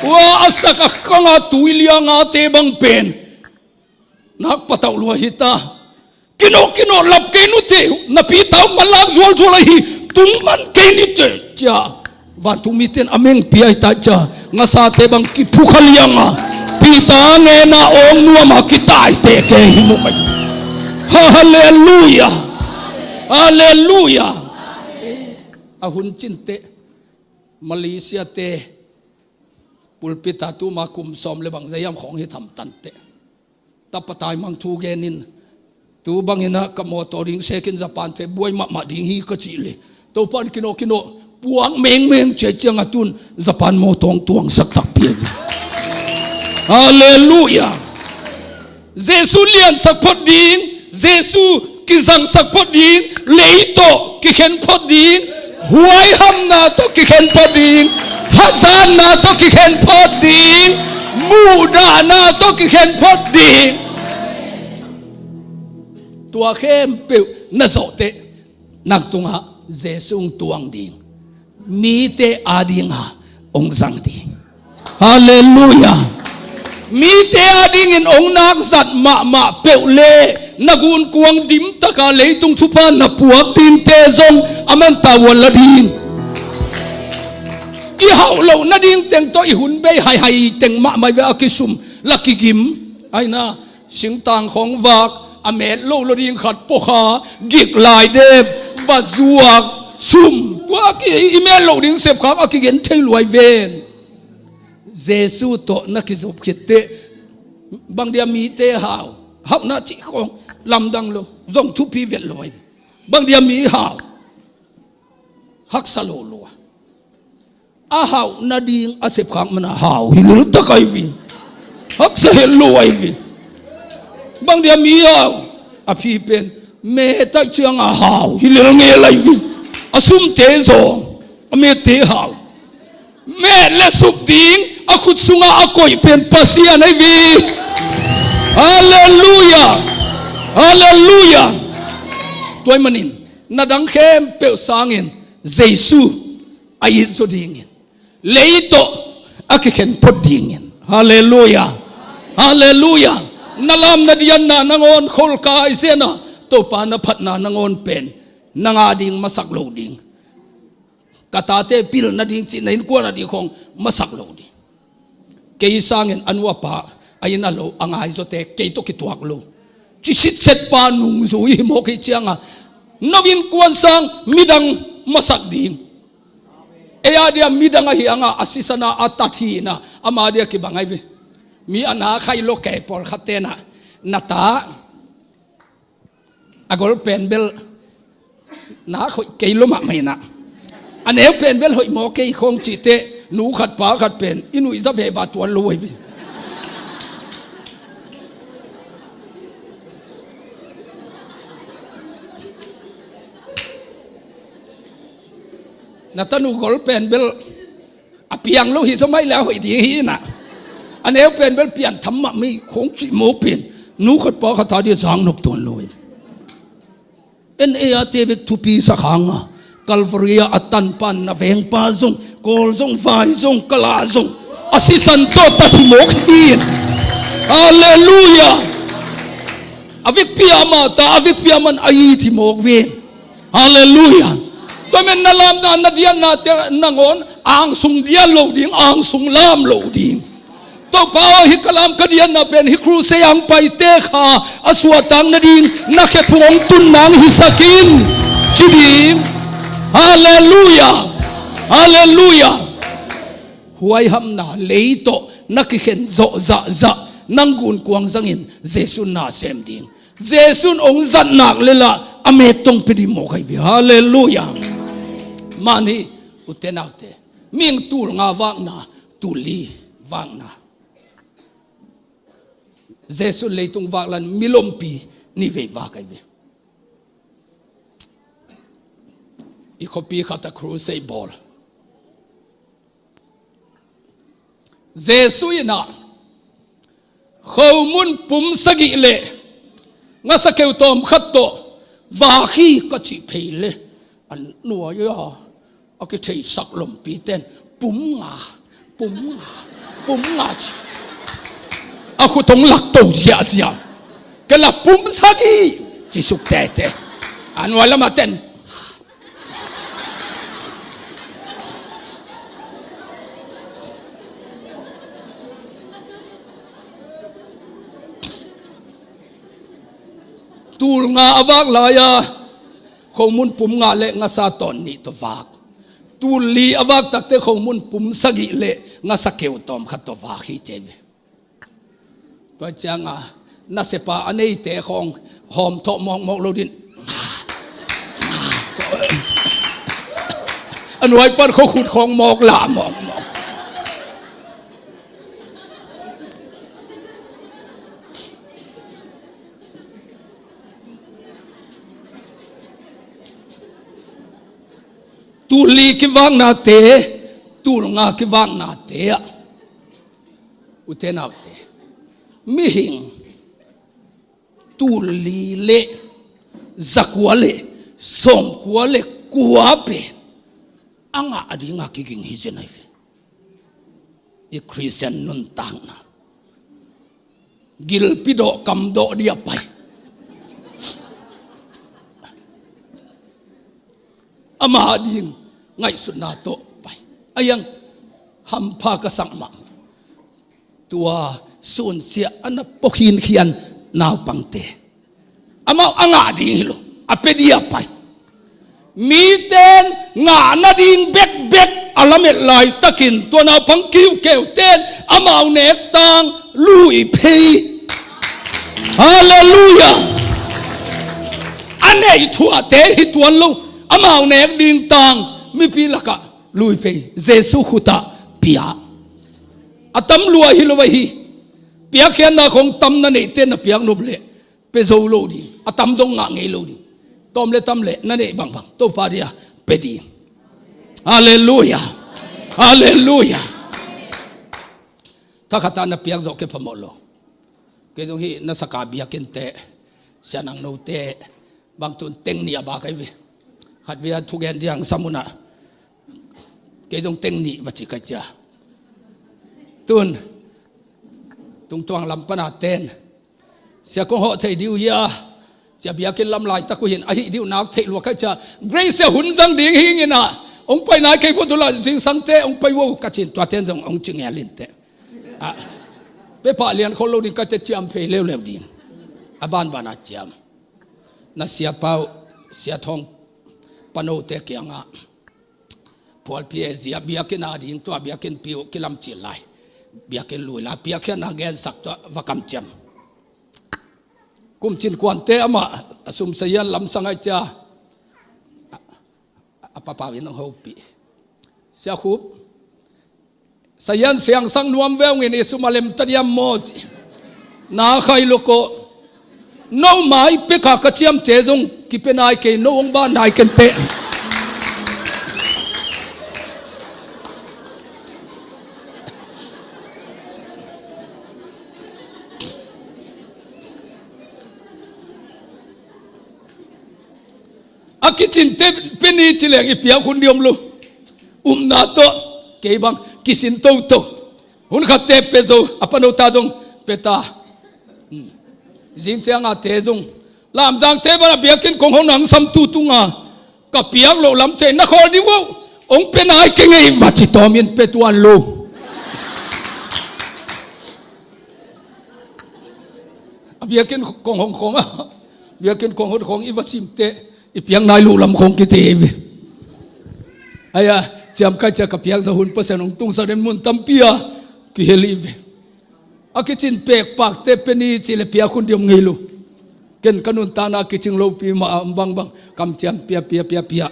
Ua a sak a khang a tui lia ngate bang pen nak patauh lua hi ta. Kinawh kinawh lap kei nute, na pi tau man lak zualzual ahi, tung man kei nite cia. Vantung mite in a meng pia hi ta cia, ngasate bang kiphukha liang a, Peter ngen a awng nuam a kitaite kei hi mu mai. Halleluia. Halleluia. A hun cin teh Malaysia te pulpit ah tuma kum sawm le bang zai hiam khawng hi tham tan teh. Tapa taimang thu gen in, tu bangin ah ka mawtaw ding sekin Japan te buai mahmah ding hi ka cih leh, Topa in kinawh kinawh puak mengmeng ciai ciang a tun Japan mawtaw hong tuangsak takpi hi. Halleluia. Jesu liansak phot ding, Jesu kizangsak phot ding, lei tawh kikhen phot ding, huaihamna tawh kikhen phot ding, hazatna tawh kikhen phot ding, muhdahna tawh kikhen phot ding. Tua khempeuh na zawh teh, nang tungah Jesu hong tuang ding, mite adinga hong zang ding. Halleluia. Mite adingin hong nak zat mahmah peuh le na gunkuang dimtaka leitung thupha na puak dingte zong a man tavuan la ding. I hauh loh nading teng tawh i hun bei haihai teng mahmah ve, a kisum la kigim. Aina, singtang khawng vak, a met lo lo ding khat pawkha, gik lai dep, va zuak, sum, tua ki, i met lo ding sepkhak a kigen thei luai ven. Jesu tawh na kizop khit teh, bang dia mite hau, hauhna cih khawng lamdang lo, zong thupi vet lo ai. Bang dia mi hau, haksa lo lua. A hauh nading a sepkhak mana hau hi lel tak ai vi. Haksa het lo ai vi. Bang dia mi hau, a phi pen me taih ciang a hau hi lel ngel ai vi. A sumte zawng, a mete hau. Met le suk ding a khut sungah a koih pen Pasian ai vi. Halleluia. Halleluia. Tua ahih manin na dang khempeuh sangin Jesu a it zaw dingin, lei tawh a kikhen phot dingin. Halleluia. Halleluia. Na lamna dianna nangawn kholkai zena, Topa na phatna nangawn pen nang ading masak lo ding. Ka tate pilna ding cih na innkuan ading khawng masak lo ding. Kei sangin a nu a pa, a inn a lo, a ngaizawte kei tawh kituak lo, ci sitset pa nungzui hi mawk hi cianga, no innkuan sang midang masak ding. Ei a dia midang ahi anga a sisana a tat hina, ama dia kibang ai ve. Mi a na khai lo kei pawlkhat tena, na ta a gol pen bel na hoih kei lo mahmah ina, a neu pen bel hoih maw kei khawng cihte, nu khat pa khat pen i nuihza veva tuan lo ai ve. Na tanu gol pen bel a piang lo hi zaw mai le a hoih ding hi ina. A neu pen bel piantham mahmah khong cih mawk pen, nu khat pa khat a dia zang nop tuan lo in. En ei a te bek thupi sak hang a, Calvary a a tanpan na vengpa zong, kawl zong, vai zong, kala zong, a sisan tawh ta thimawk hi. Halleluiah. A vekpi a mah ta, a vekpi a man a i thimawk ven. Halleluiah. Tua men na lamna, na dianna te nangawn angsung dian lo ding, angsung lam lo ding. Topa aw, hih ka lam ka dianna pen hih crusade ang paite kha a suahtak nading na khephung hong tun nang hisak in, ci ding. Halleluiah. Halleluiah. Huaihamna lei tawh na kikhen zawh zahzah, nang gunkuang zangin Jesu na sem ding. Jesu'n hong zat nak le lah a mettong pia ding mawk ahi ve. Halleluiah. Mani, ute naute, mihing tul nga vakna, tul li vakna. Jesu'n leitung vak lan milompi nih vei vak ahi ve. I khuapi khat a crusade bawl. Jesu in ah, khomun pum sagih le ngasa keu tawm khat tawh vak hi ka cih phei le, a nuai a, a kitheisak lompi ten, pum nga, pum nga, pum nga ci. A khut hong lak to ziahziah. Ka la pum sagih ci suk tete. A nuai lam a ten, tul nga a vak lai-a, khomun pum nga le ngasa tawn nih tawh vak. Tul li a vak takte khomun pum sagih le ngasa keu tawm khat tawh vak hi ci ve. Tua ciangin, nasepa a neite khawng hawm thawh mawkmawk lo ding. A nuai pan khuakhut khawng mawk lah mawkmawk. Tul li kivaknate, tul nga kivaknate ah, ute naute, mihing tul li le zakua le sawmkua le kua pen a ngah ding a kiging hi zen ahi ve. I Khristian nuntakna, gilpi dawh kam dawh dia pai. Ama ding ngaihsutna tawh pai. A hiang hampha ka sak mah. Tua sunsia a na pua khinkhian naupangte, amau a ngah ding hi lo, a pia dia pai. Miten ngah nading bekbek a lamet laitakin tua naupang kiukeuten amau nek tang lui phei. Halleluiah. A neih thuahte hi tuan lo, amau nek ding tang mipi lakah lui phei, Jesu khutah pia. A tam lua hi lo ahi. Piakkhiatna khong tam na neihte na piak nop leh pia zo lo ding, a tam zong ngah ngei lo ding. Tawm le tam le na neih bangbang Topa dia pia ding. Halleluiah. Halleluiah. Thakhata na piak zawh kei phamawh lo. Kei zong hih na saka biakinnte, sianang note, bang tun teng nih a bak ahi ve. Khat vei a thugen diang samunah kei zong teng nih va ci ka cia. Tun tungtuang lam pana ten, sia kong hawh thei diu hia, cia biakinn lam laitak uh hin ahi diu nak theih lua ka cia. Grace a hun zang ding hing inah hong pai nai kei phot uh lah zingsangte hong pai uh ka cin, tuaten zong hong ci ngel inteh. Ah, pepah lian khol lo ding ka te, ciam phei leuleu ding. A banbana ciam. Na siapa uh, siathawng panote kiangah phualpi e zia biakinn a ding tua biakinn pi uh kilamcil lai. Biakinn lui lai, piakkhiatna gensak tua va kamciam. Kum cin kuante amah a sum sayan lamsang ai cia. A, a papau in hong hopih. Sia Khup, sayan siangsak nuam veungin i sum a lemta diam maw ci. Na khai lo ko. No mai peka ka ciamte zong kipia nai kei, no hong ban nai kenteh. A kicinte pe ni ci leng i piak hun diam lo. Upna tawh kei bang kisin toto. Hun khatte pe zo, a pano ta zong pe ta. Hmm. Zing cianga te zong Lamzangte bana biakinn kong hong nang sam tu tunga ka piak loh lam thei na khawl ding uh. Hong pe nai kei ngei va ci tawmin pe tuan lo. A biakinn kong hong khong a, biakinn kong hong khong i va simte i piak nai loh lam khong kithei ve. Aia, ciamkai cia ka piak za hun Pasian hong tungsa den mun tampi a kihel i ve. A kicin pekpakte pe ni ci le piak hun diam ngei lo. Ken ka nuntakna kicing lopi mah a om bangbang kamciam pia pia pia pia.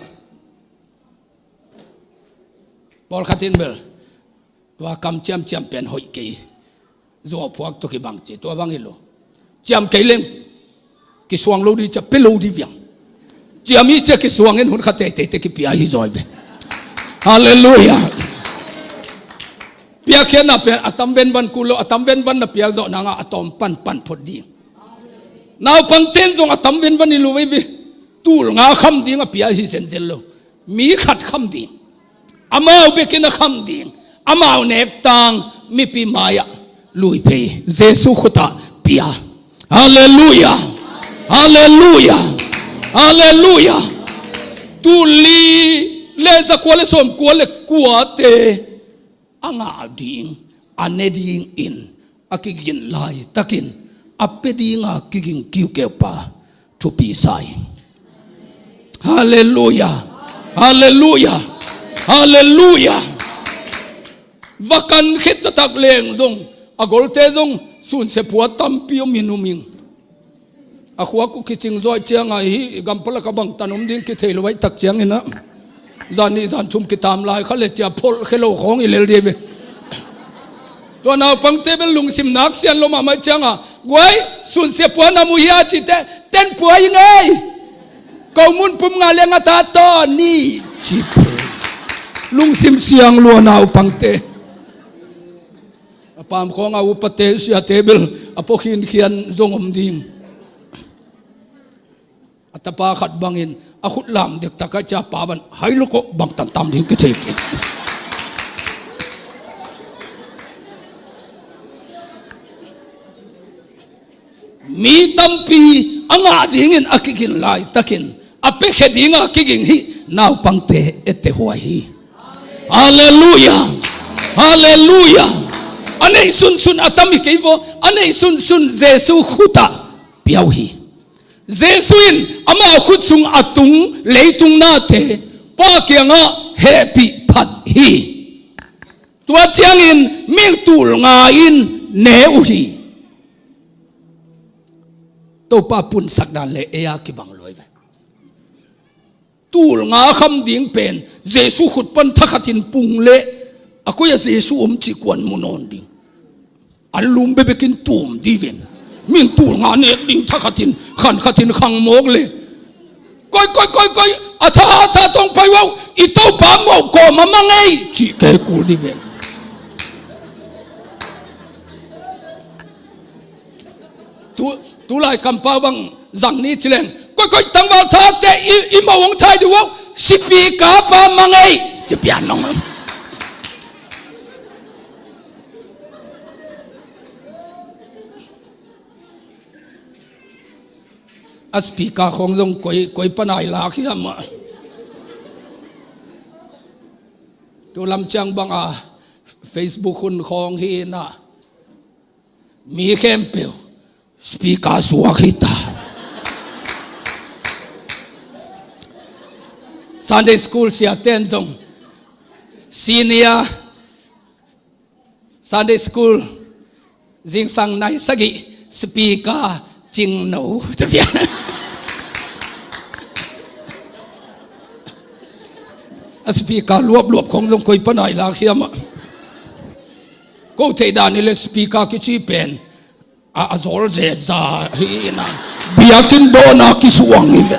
Pawlkhat in bel tua kamciamciam pen hoih kei. Zuau phuak tawh kibang ci tua bang hi lo. Ciam kei leng kisuang lo di cia pe lo di viang. Ciam hi cia kisuang in hun kha teitei te kipia hi zawi ve. Halleluiah. Piakkhiatna pen a tam venvan kul lo, a tam venvan na piak zawh nanga a tawm panpan phot ding. Naupangten zong a tam venvan hi lo vei ve. Tul nga kham ding a pia hi zenzen lo. Mi khat kham ding. Amau bekin a kham ding. Amau nektang mipi mai-ah lui phei. Jesu khutah pia. Halleluiah. Halleluiah. Halleluiah. Tul li le zakua le sawmkua le kuate a ngah ding, a ne dingin a kigin laitakin a pe dinga kiging kiukeupa thupi sa hi. Halleluiah. Halleluiah. Halleluiah. Va kan khit taktak leng zong a golte zong sunsia pua tampi om in um ing. A khuak uh kicing zawh cianga hi gampalaka bangtan om ding kithei lo aih tak ciangin ah zan nih zan thum kitam lai kha le cia pholh khe lo khawng i lel dih ve. Tua naupangte bel lungsim nak sian lo mahmah cianga guai sunsia pua na mu hia cite ten pua hi ngei. Ko mun pum nga le nga ta taw ni ci phe. Lungsim siang lua naupangte. A pam khawng a upate siate bel a pua khinkhian zong om ding. A tapa khat bangin a khut lam dektak a cia pa ban hai loko bangtan tam ding kithei kei. Mi tampi a ngah dingin a kigin laitakin a pekhe dinga kiging hi naupangte ette huai hi. Halleluiah. Halleluiah. A neih sunsun a tam hi kei vaw, a neih sunsun Jesu khutah pia uh hi. Jesu in ama khut sung a tung leitung nate Pa kiangah hehpih phat hi. Tua ciangin ming tul nga in ne uh hi. Topa punsak dan le ei a kibang luai ve. Tul nga kham ding pen Jesu khut pan thakhatin pung le a koi a Jesu om cih kuan mu nawn ding. An lum bebekin tum dih ven. Min tul nga nek ding thakhatin khankhatin khang mawk le. Koi koi koi koi a tha a tha tong pai wau i Topa mawh kawm a mang ei cih kei kul dih ven. Tu, tulai kampau bang zang ni cileng koi koi tangval thate i, i mawh hong thai dih wau sipi kapa mang ei ci pian nong. A speaker khawng zong koi, koi panai lak hiam ah. Tu lam ciang banga Facebook hun khawng hi inah mi khempeuh speaker suak hi ta. Sunday school siaten zong senior Sunday school zingsang nai sagih speaker cingno. A speaker luapluap khong zong koi panai lak hiam ah. Ko theih dan hi le speaker kici pen a, a zawl zeza hi inah biakinn dawna kisuang hi ve.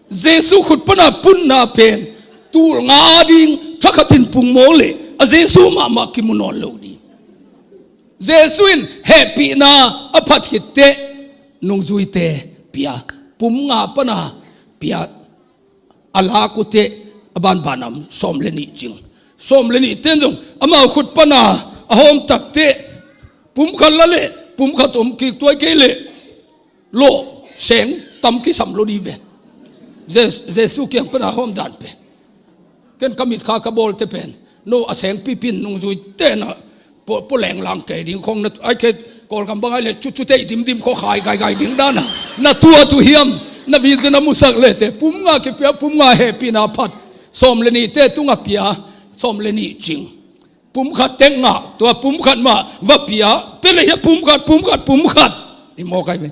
Jesu khut pana punna pen tul nga ding thakhatin pung maw le A Jesu mahmah kimu nawn lo ding. Jesu in hehpihna a phat khitteh nungzuite pia, pum nga pana pia, a lak uhteh a banbana om sawm le nih cing. Sawm le nihte in zong amau khut pana a hawm takteh pum khat la leh pum khat om kik, tua hi kei leh lawh seng tam kisam lo ding ven. Jes-, Jesu kiang pana hawm dan pen. Ken ka mitkha ka bawlte pen, no a seng pipin nungzuite na pua, pua lenglang kei ding khong na, ai kei Kawlgam bang ai le cucu tei dimdim khaw khai gaigai ding dana na tuat uh hiam? Na vision a musak lete pum nga kipia, pum nga hehpihna phat, sawm le nihte tunga pia, sawm le nih cing. Pum khat tek ngah, tua pum khat mah va pia, pia le hia pum khat, pum khat, pum khat. I mawk ai ve.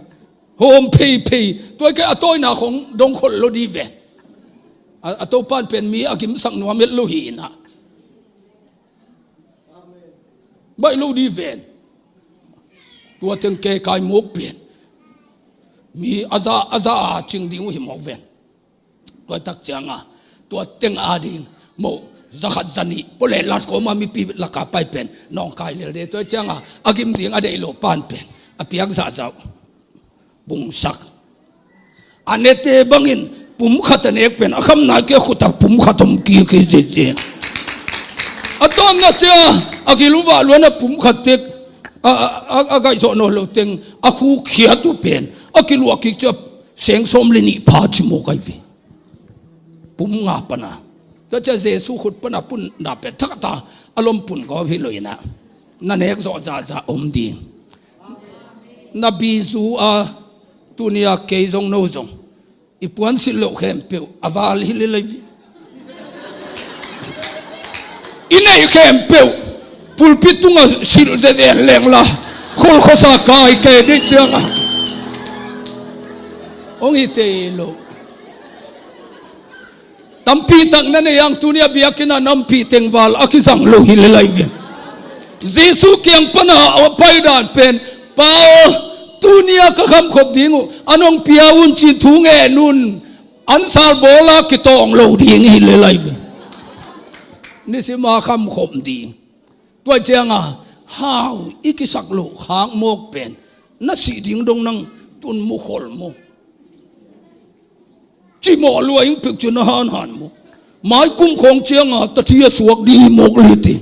Hawm pheiphei, tua kei a tawina khong dong khol lo ding ve. A, a topan pen mi a gimsak nuam het lo hi na. Baih lo ding ven. Tua teng kei kai mawk pen. Mi a za, a za a cing ding uh hi mawk ven. Tua tak cianga, tua teng a ding, mo, za khat za nih, pole lat koma mipi laka pai pen, nawngkai lel de, tua cianga, a gim ding a deih lo pan pen, a piak zahzah uh, bungsak. A nete bangin, pum khat a nek pen, a kham nai kia khuta pum khat om kik hi zizi. A tawmna cia, a kiluva luana pum khat tek, a, a, a, a gaih zawh nawn lo teng, a khuk khiat uh pen, a kiluah kik cia, seng sawm le nih pha ci mawk ai ve. Pum nga pana. Tua cia Jesu khut pana pun na pen thakta a lom pun gawp hi lo ina. Na nek zawh zahzah om ding. Na bizu a tunia kei zong no zong. I puan silh loh khempeuh a val hi le lai ve. I neih khempeuh pulpit tunga silh zezen lengla kholkhosa kai kei dih cianga. Hong hi tei lo. Tampi tak na nei ang tunia biakina nampi tengval a kizang lo hi le lai ve. Jesu kiang pana a pai dan pen, Pa aw, tunia ka khamkhop ding uh, a nong pia un cin thu ngen un, ansal bawla kitawng lo ding hi le lai ve. Nisima khamkhop ding. Tua cianga, hau i kisak loh khak mawk pen, na sih ding dong nang tun mu khol mu. Cimawh lua ing pek cin a hanhan mu. Mai kum khawng cianga, tathi a suak ding hi mawk liti.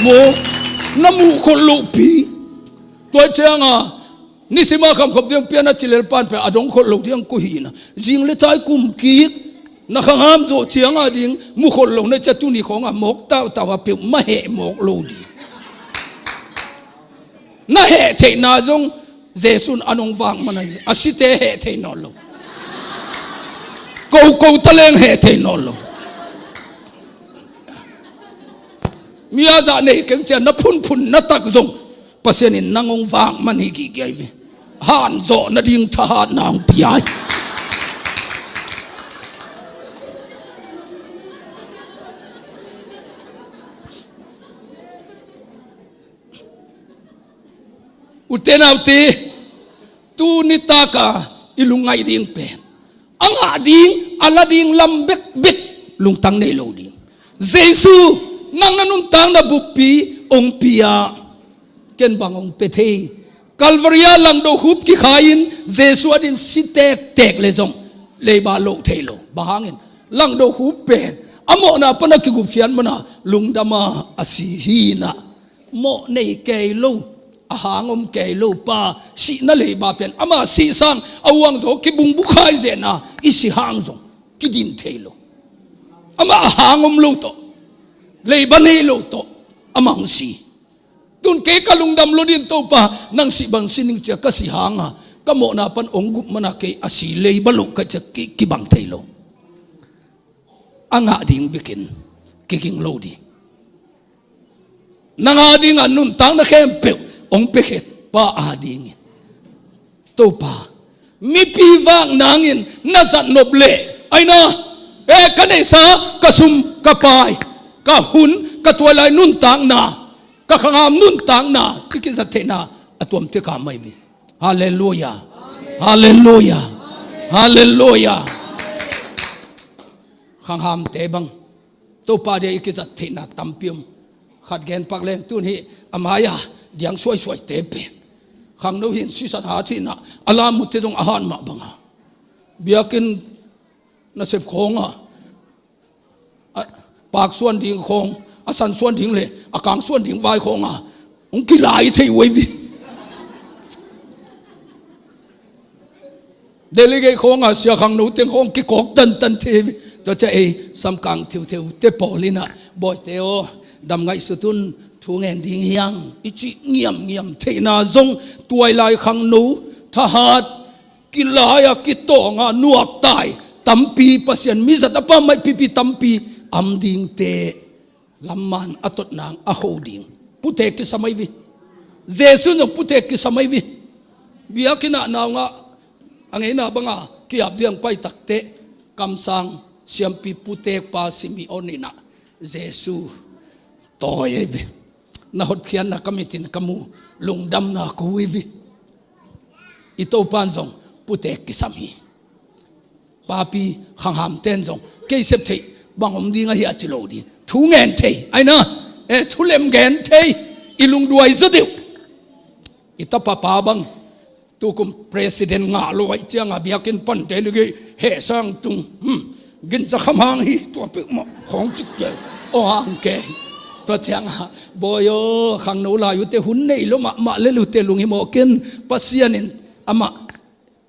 Mu, na muh khol loh pi. Tua cianga, nisima khamkhop ding piana cilel pan pe a dong khol lo ding ku hina. Zing le tai kum kik. Na khangam zawh cianga ding mu khol lo na cia tuni khawnga mawk tautau a peuh ma heh mawk lo ding. Na heh theihna zong Jesu'n a nong vak man a, a site heh thei nawn lo. Koko taleng heh thei nawn lo. Mi a zah nei keng cia na phunphun na tak zong Pasian in nang hong vak man hi gihgiai ve. Han zawh nading thahatna hong piai. Ute naute, tu nitaka i lungngaih ding pen a ngah ding, a la ding lam bekbek lungtang nei lo ding. Jesu, nang na nuntakna buppi hong pia. Ken bang hong pia thei. Calvary-a langdo khup kikhai-in Jesu a din si tektek le zong leiba loh thei lo. Bang hangin langdo khup pen a mawhna pana kigupkhiat mana lungdama a si hi na. Mawh nei kei lo, a hang om kei lo pa sihna leiba pen ama sih sang a uangzaw kibungbukhai zena i si hang zong kidin thei lo. Ama a hang om lo tawh, leiba nei lo tawh ama hong si. Tun kei ka lungdam lo din Topa, nang sih bang si ning cia ka si hanga ka mawhna pan hong gup mana kei a si leiba lo ka cia ki, kibang thei lo. A ngah ding bikin kiging lo ding. Nang a dinga nuntakna khempeuh hong piakhiat pa a dingin Topa, mipi vak nangin na zat nop leh aina, e ka neihsa, ka sum, ka pai, ka hun, ka tuailai nuntakna, ka khangam nuntakna i kizat theihna a tuamte ka mai ve. Halleluia. Halleluia. Halleluia. Khanghamte bang Topa dia i kizat theihna tampi om. Khat gen pak leng tun hi, a mai-a diang suaisuaite pen khangno hi-in sisan hat hi-in ah, a lam utte zong a hat mah banga, biakinn nasep khawnga, a, paak suan ding khawng, a san suan ding le a kang suan ding vai khawnga hong kilai thei uh ei ve. Delegate khawnga sia khangno teng khawng kikawk tantan thei ve. Tua ciang ei samkang theutheu te pawl in ah, Bawite aw, dam ngaihsut un, thu ngen ding hi hang, i cih ngiamngiam theihna zong, tuailai khangno thahat kilai-a kitawnga nuaktai tampi, Pasian mizat a pammaih pipi tampi am dingte lamman a tot nang a kho ding putek kisam ahi ve. Jesu in zong putek kisam ahi ve. Biakinn ah naungah a ngeina banga ki-ap ding pai takteh, kamsang siampi putekpa Simeon in ah Jesu tawi ahi ve. Na hotkhiatna ka mitin ka mu, lungdamna ko ahi ve. I Topa in zong putek kisam hi. Papi khanghamte in zong kei sep theih bang om ding ahi a ci lo ding, thu ngen thei, aina, eh, thu lem gen thei, i lungduai zaw deuh. I tapa pa bang tukum president ngah lo ahih cianga biakinn pan delegate hehsa tung, hmm, ginza kham hang hi, tua peuhmah khawng cik kei, aw hang kei. Tua cianga, Bawi aw, khangno lai uh teh hun nei lo mahmah lel uh teh lunghimawh ken, Pasian in amah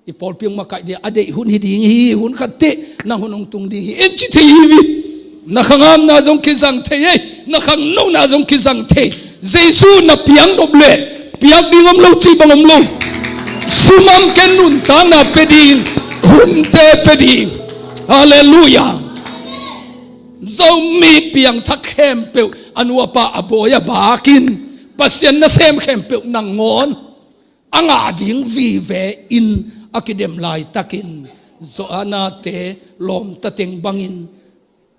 i pawlpi hong makaih dia a deih hun hi ding hi, hun khat teh nang hun hong tung ding hi, en ci thei hi ve. Na khangamna zong kizang thei ei, na khangnona zong kizang thei. Jesu na piang nop leh piak ding om lo cih bang om lo. Sum a om ken nuntakna pia ding, hunte pia ding. Halleluiah. Zomi piangthak khempeuh, a nu a pa, a bawi a bakin, Pasian nasem khempeuh nangawn a ngah ding vive in a kidem laitakin, Joanna-te lawmta teng bangin,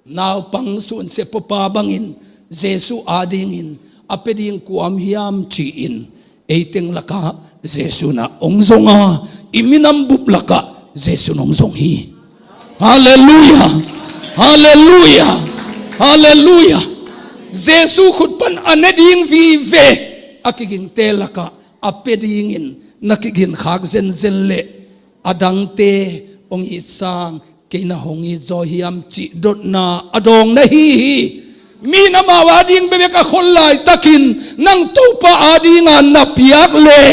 naupang suansia pupa bangin, Jesu adingin a pia ding kua om hiam ci-in, ei teng lakah Jesu in ah hong zong a, i minam bup lakah Jesu in hong zong hi. Halleluiah. Halleluiah. Halleluiah. Jesu khut pan a ne ding vive a kigingte lakah a pia dingin na kigin khak zenzen leh, a dangte hong it sang kei na hong it zaw hiam cih dotna a dawng na hi hi. Mi in amau ading bekbek a khol laitakin, nang Topa adinga na piak leh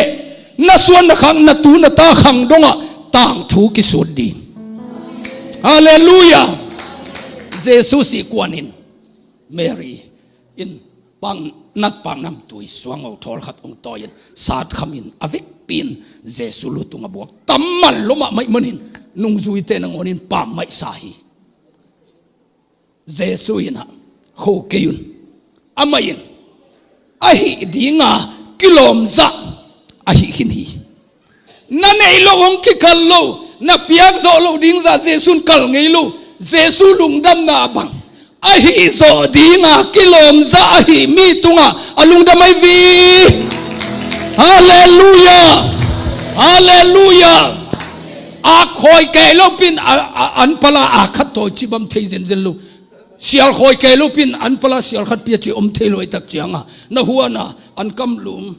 na suan na khak, na tu na ta khang dongah tangthu kisut ding. Halleluiah. Jesu sih kuanin Mary in pang, natpang namtui suangho thawl khat hong tawi-in, sat khamin a vekpi-in Jesu lu tungah buak, tam man lo mahmah ahih manin nungzuite nangawnin pammaih sa hi. Jesu in ah, kho kei un. Amah in a hih dinga kilawm zah a hih khin hi. Na neih loh hong kikal lo, na piak zawh loh ding zah Jesu in kal ngei lo. Jesu lungdamna bang a hih zawh dinga kilawm zah a hih mi tungah a lungdam ahi ve. Halleluiah. Halleluiah. Ak khawi kei lopin a, a, an pala ak khat tawi cih bang om thei zenzen lo. Sial khawi kei lopin an pala sial khat pia cih om thei lo ahih tak cianga, na huana an kamlum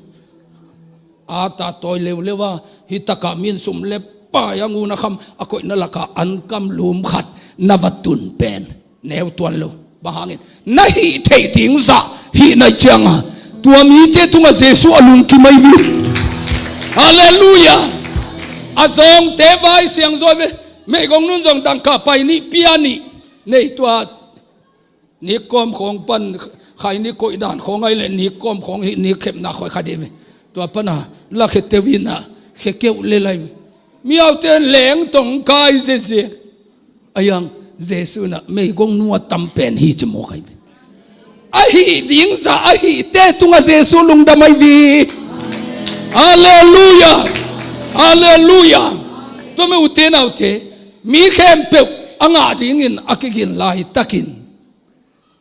a ta tawi leuleu a, hih takah mi in sum le pai a ngun a kham a koihna lakah an kamlum khat na va tun pen neu tuan lo. Bang hangin, na hih theih ding zah hih na hih cianga, tua mite tungah Jesu a lungkim ahi ve. Halleluiah. A zawngte vai siangzaw ve. Meigong nun zong dangka pai nih, pia nih nei, tua nikkawm khawng pan, khai nih koih dan khawng ahih leh nikkawm khawng hih nih khepna khawi kha dih ve. Tua pana la khe teuh in ah, khe keuh lel ahi ve. Mi aute in leng tong kai ziazia. Ahi hang Jesu in ah meigong nu a tam pen hi ci mawk ahi ve. A hih ding zah a hihte tungah Jesu lungdam ahi ve. Halleluiah. Halleluiah. Tua mi ute naute, mi khempeuh a ngah dingin a kigin laitakin,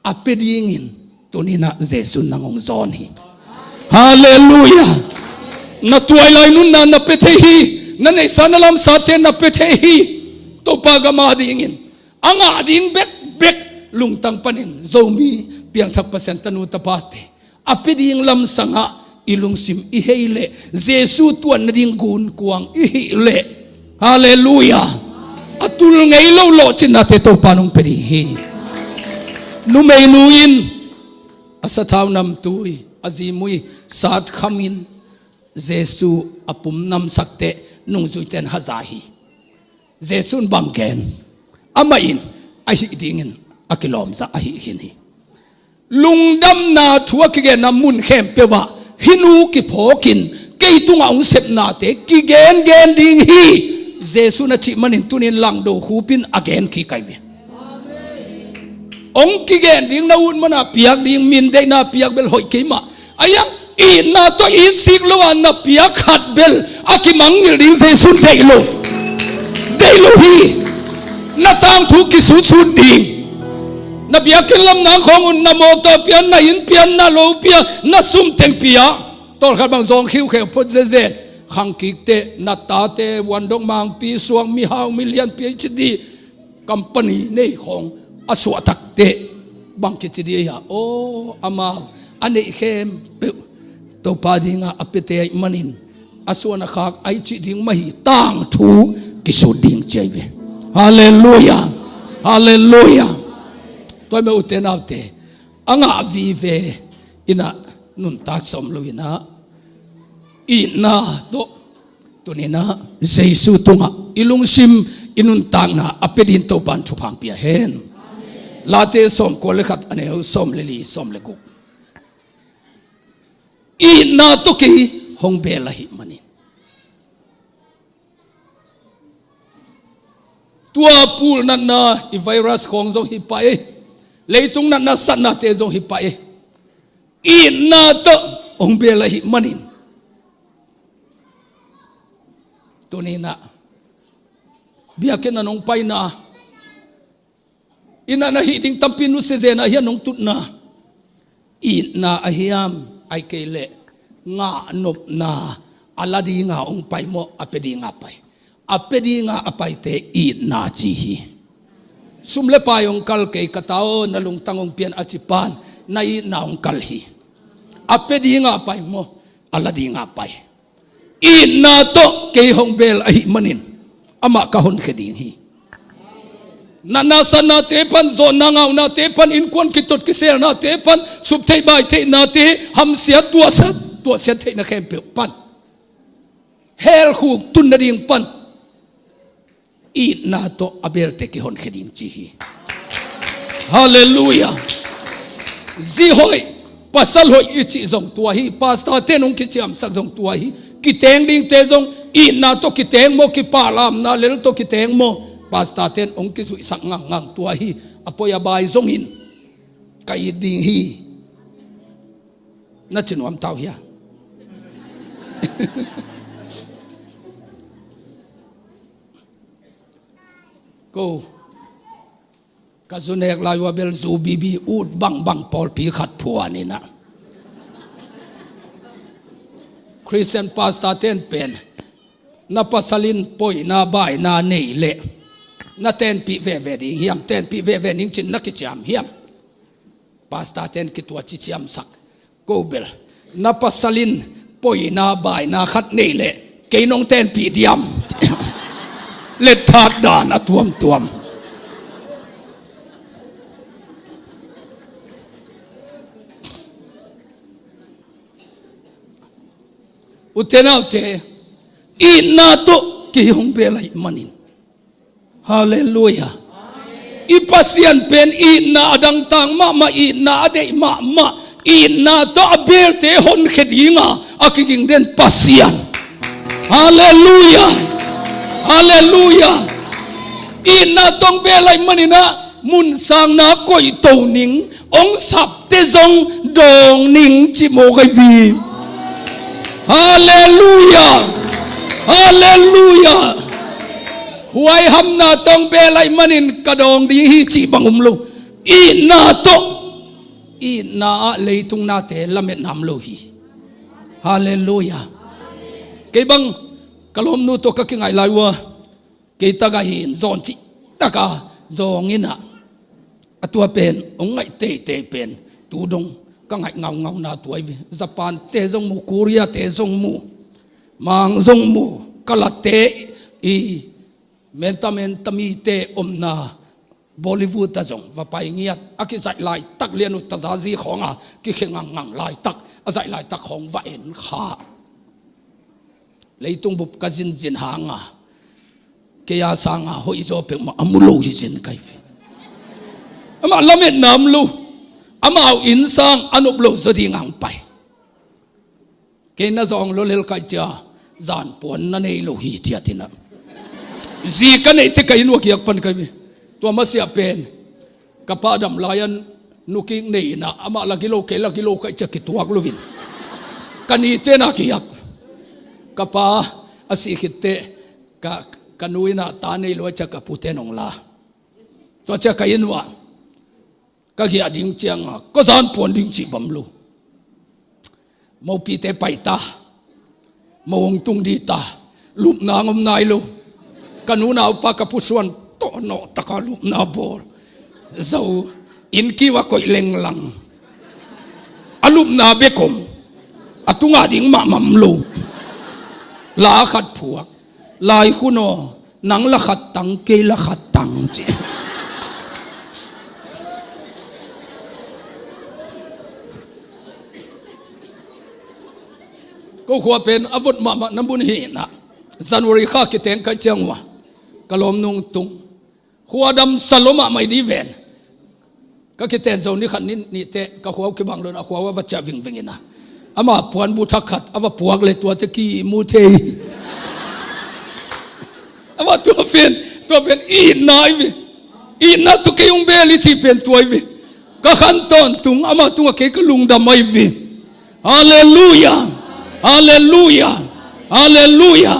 a pia dingin tuni-in ah Jesu in nang hong zawn hi. Halleluiah. Na tuailai nunna na pia thei hi. Na neihsa na lamsate na pia thei hi. Topa gam adingin a ngah ding bekbek lungtang panin Zomi piangthak Pasian tanu tapate a pia ding lamsangah i lungsim i hei leh Jesu tuan nading gunkuang i hih leh, halleluiah, a tul ngei lo lawhcinnate Topa nong pia ding hi. Numeinu in a sathau namtui, a zimui sat khamin Jesu a pum namsak teh nungzuite in haza hi. Jesu in bang gen? Amah in a hih dingin a kilawmzah a hih khin hi. Lungdamna thu a kigenna mun khempeuh ah hih nu kiphawkin kei tungah hong sepnate kigengen ding hi. Jesu in a cih manin tuni in langdo khupin a gen kik ahi ve. Hong kigen ding na ut mana piak ding, min deihna piak bel hoih kei mah. A hiang itna tawh it sik lo a na piak khat bel a kimangngilh ding Jesu in deih lo. Deih lo hi. Na tangthu kisutsut ding. Na biakinn lam nang khawng un, na mawtaw pia, na inn pia, na lo pia, na sum teng pia. Tawlkhat bang zawng khiukheu phot zenzen. Khangkik teh, na tate Wandok Mangpi, Suang Mihau, Milian, PhD, company nei khawng a suah tak teh bang kici dih a hia? Aw, amau a neih khempeuh Topa dingah a piate ahih manin a suan a khak a i cih ding mah hi, tangthu kisut ding ci ahi ve. Halleluiah. Halleluiah. Tua hi mah, ute naute, a ngah vive in ah nuntak sawm lo in ah, itna tawh tuni in ah Jesu tungah i lungsim, i nuntakna a pia dingin Topa in thupha hong pia hen. Late sawmkua le khat, a neu sawm le li, sawm le guk. Itna tawh kei hong bel ahih manin. Tua pul natna, i virus khawng zong hi pah e. Leitung natna satnate zong hi pah e. Itna tawh hong bel ahih manin, tuni in ah biakinn ah nong paina, inn ah na hih ding tampi nusia zen ah, a hiang nong tutna, itna a hiam, ahih kei leh ngahnopna, a la dinga hong pai maw, a pia dinga pai? A pia dinga a paite itna ci hi. Sum le pai hong kal kei, ka ta aw, na lungtang hong pia in, a ci pan na itna hong kal hi. A pia dinga pai maw, a la dinga pai? Itna tawh kei hong bel ahih manin amah ka honkhia ding hi. Natna satnate pan, zawnna ngaunate pan, innkuan kitot kiselnate pan, suptheih baihtheihnate, hamsiat tuahsiat, tuahsiat theihna khempeuh pan, helkhuk tun nading pan, itna tawh a belte kihonkhia ding ci hi. Halleluiah. Zi hoih, pasal hoih i cih zong tua hi. Pastorte in hong kiciamsak zong tua hi. Kiteng dingte zong itna tawh kiteng maw, kipahlamna lel tawh kiteng maw, pastorte in hong kizuihsak ngangngang tua hi. A poi a bai zongin ka it ding hi, na ci nuam ta uh hia? Ko, ka zu nek lai uh a bel zu bibi ut bangbang pawlpi khat phuan in ah, Christian pastorte in pen, na pasal in poina baina nei leh na tenpih veve ding hiam, tenpih veve ning ci-in na kiciam hiam? Pastorte in kituat ciciamsak. Ko bel, na pasal in poina baina khat nei leh kei nong tenpih diam? Letthat dan a tuamtuam. Ute naute, itna tawh kei hong bel ahih manin, halleluiah, i Pasian pen itna a dangtak mahmah, itna a deih mahmah, itna tawh a belte honkhia dinga a kiging den Pasian. Halleluiah. Halleluiah. Itna tawh hong bel ahih manin ah, mun sangna koihto ning, hong sapte zong dawng ning ci mawk ahi hi. Halleluiah. Halleluiah. Huaihamna tawh hong bel ahih manin ka dawng ding hi cih bang om lo. Itna tawh, itna ah leitung nate lametna om lo hi. Halleluiah. Kei bang ka lawmnu tawh ka kingaih lai uh a, kei tagah hi in zawn cih taka zawng in ah, A tua pen hong ngaih teitei pen tu dong ka ngaih ngaungauna tua hi ve. Japan te zong mu, Korea te zong mu, Mang zong mu, kalate i menta menta mite omna Bollywood ah zong va pai ngiat. A kizaih laitak lian uh tazazi khawnga kikhe ngangngang laitak, a zaih laitak khawng va en kha. Leitung bup ka zinzin hanga kei a sanga hoih zaw peuhmah a mu lo hi zin kai ve. Amah lametna om lo, amau inn sang a nop lo zaw ding ang pai. Kei na zawng lo lel kai cia, zan puan na nei lo hi tiat inah. Zi ka neih te ka inn uah kiak pan kai mi. Tua masiah pen ka pa dam lai-an nukik nei inah, amah lagi lo, kei lagi lo kai cia kituak lovin ka nite na kiak. Ka pa a sih khitte ka, ka nu inah ta nei lo a cia ka pute nong la. Tua cia ka inn uah ka giah ding cianga ka zan puan ding cih bam lo. Mopite pai ta, mo hong tung di ta, lupna ang om nai lo. Ka nunaupa ka pusuan tawhnawh taka lupna bawl zo, inn kiu a koih lenglang. A lupna bek om, a tunga ding mahmah om lo. La khat phuak. Lai khun aw, nang la khat tang, kei la khat tang ci. Ko khua pen a vot mahmah na mun hi inah, January kha kiteng kai ciang uah ka lawm nung tung. Khua dam sa lo mahmah i di ven. Ka kiten zo ni khat ni nih teh ka khua uh kibang lo in a khua uh a va ciah vingving inah, ama puanbu thak khat a va puak le tuate kimu thei. Ama tua pen, tua pen itna i ve. Itna tua kei hong bel i cih pen tua i ve. Ka khan tawntung ama tungah kei ka lungdam ahi ve. Halleluia. Halleluia. Halleluia.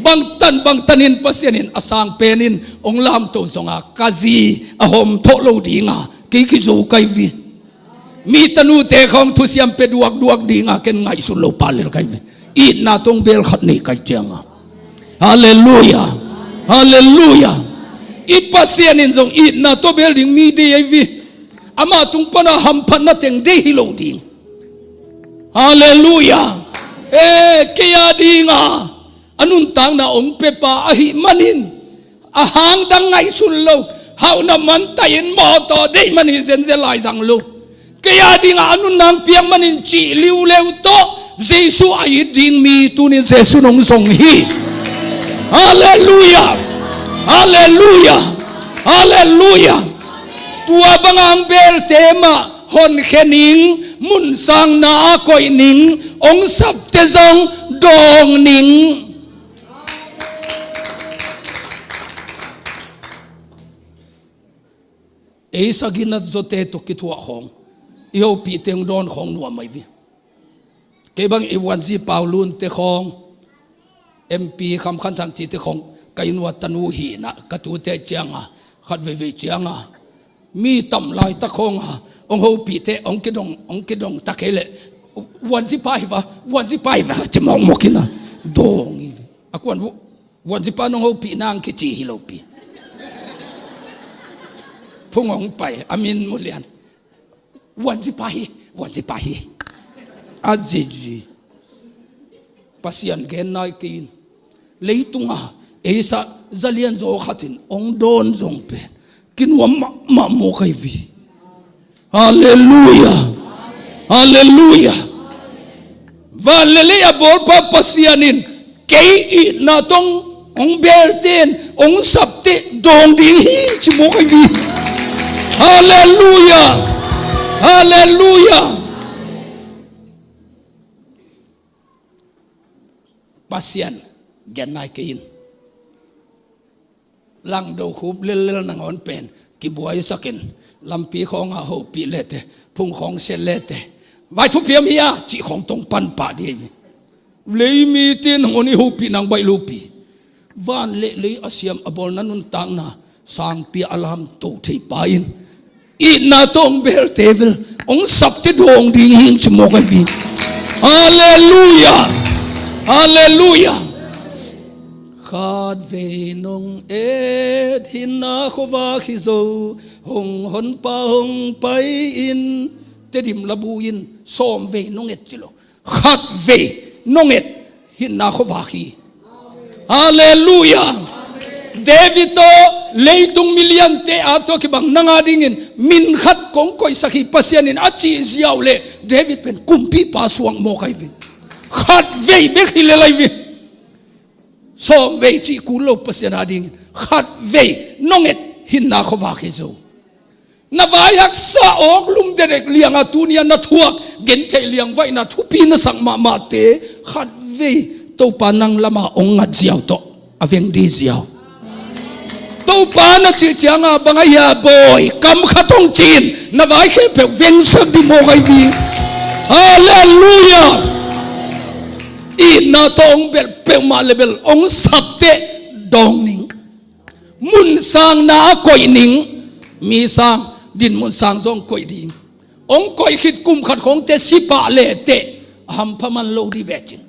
Bangtan bangtanin Pasian in a sang penin hong lamto zonga ka zi a hawm thawh lo dinga kei kizo kai vi. Mi tanute khawng thusiam pe duakduak dinga ken ngaihsun lo pa lel kai vi. Itna tong bel khat nei kai cianga. Halleluia. Halleluia. I Pasian in zong itna tawh bel ding mi dei ahi vi. Ama tung pana hamphatna teng dei hi lo ding. Halleluia. E, kei a dinga a nuntakna ong pepa ahih manin a hang dang ngaihsun lo, hauhna man tai in mawtaw deih man hi zenzen lai zang lo. Kei a dinga a nunnak piak manin cih liuleu tawh Jesu a it ding mi tunin Jesu nong zong hi. Halleluia. Halleluia. Halleluia. Tua bangang belte mah honkhia ning, mun sangna a koih ning, ong sapte zong dawng ning. Ei saginat zote tuk kithuah khawng, i hopihte ong dawn khawng nuam mai vi. Kei bang i vuanzi paulunte khawng, M P Kham Khan Thang cite khawng ka inn ua tanu hinah ka tute cianga khat veivei cianga mi tam laitak khawnga ong hopihte ong kidong, ong kidong tak hei leh vuanzi pa hi va, vuanzi pa hi va ci mawkmawk ina dawng hi ve. A kuan vuanzi pa nong hopih nang kici hi lopi. Phung ong pai a min mulian. Vuanzi pa hi, vuanzi pa hi. A zizi. Pasian gen nai kei in. Leitunga eisa zalian zaw khatin ong dawn zong pen kinuam mahmah maw kai vi. Halleluia. Halleluia. Van le lei a bawlpa Pasian in kei itna tong ong belten ong sapte dawng ding hi ci mawk ahi hi. Halleluia. Halleluia. Pasian gen nai kei in. Langdo khup lellel nangawn pen kibuaisakin lampi khawnga hopih lete, phung khawng set lete, vai thupiam hi a cih khawng tong pan pah dih hi. Leimite nangawn i hopih nang baih lopi. Van le lei a siam a bawlna nuntakna sangpi a lamto thei pa in itna tawh ong belte bel ong sapte dawng ding hing ci mawk ahi hi. Halleluia. Halleluia. Khat vei nong et hinna khuavak hi zo. Hong honpa hong pai-in Tedim labu in sawm vei nong et ci lo. Khat vei nong et hinna khuavak hi. Halleluiah. David tawh leitung miliante a tawh kibang nang a dingin min khat kong koihsak hi Pasian in a cih ziau leh David pen kumpipa suak mawk ahi ve. Khat vei bek hi lel ahi ve. Sawm vei cih kul lo Pasian a dingin khat vei nong et hinna khuavak hi zo. Na vai haksa awk lum dedek lianga tunia na thuak gentheih liangvaihna thupi na sak mahmahte khat vei Topa nang lama hong ngat ziau tawh a veng di ziau. Topa na cih cianga bang ahi a bawi kam khat hong cin na vai khempeuh vengsak di mawk ahi vi. Halleluiah. Itna tawh hong belh peuhmah le bel hong sapteh dawng ning. Mun sangna a koih ning. Mi sang din mun sang zong koih ding. Hong koih khit kum khat khawngte sipah lehteh a hampha man lo di vecin.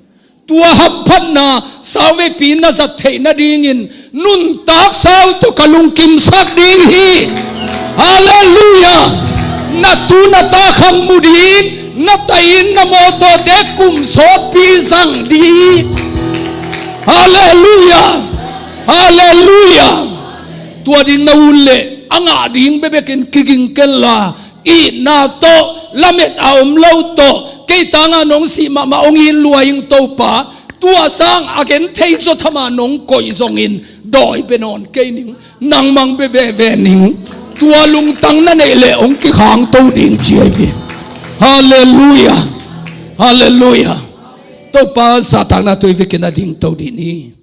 Tua hamphatna sauveipi na zat theih nadingin nuntak sau tawh ka lungkimsak ding hi. Halleluiah. Na tu na ta khang mu ding, na tahin na mawtawte kum sawtpi zang ding. Halleluiah. Halleluiah. Tua ding na un leh a ngah ding bebekin kiging kenla itna tawh lamet a om lo tawh kei tanga nong sih mahmah hong it lua ing Topa. Tua sang a gen thei zaw thama nong koih zongin dawi be nawn kei ning. Nangmang be veve ning. Tua lungtang na neih leh hong kikhangto ding ci ahi ve. Halleluiah. Halleluiah. Topa zahtakna tui vekin a dingto dih ni.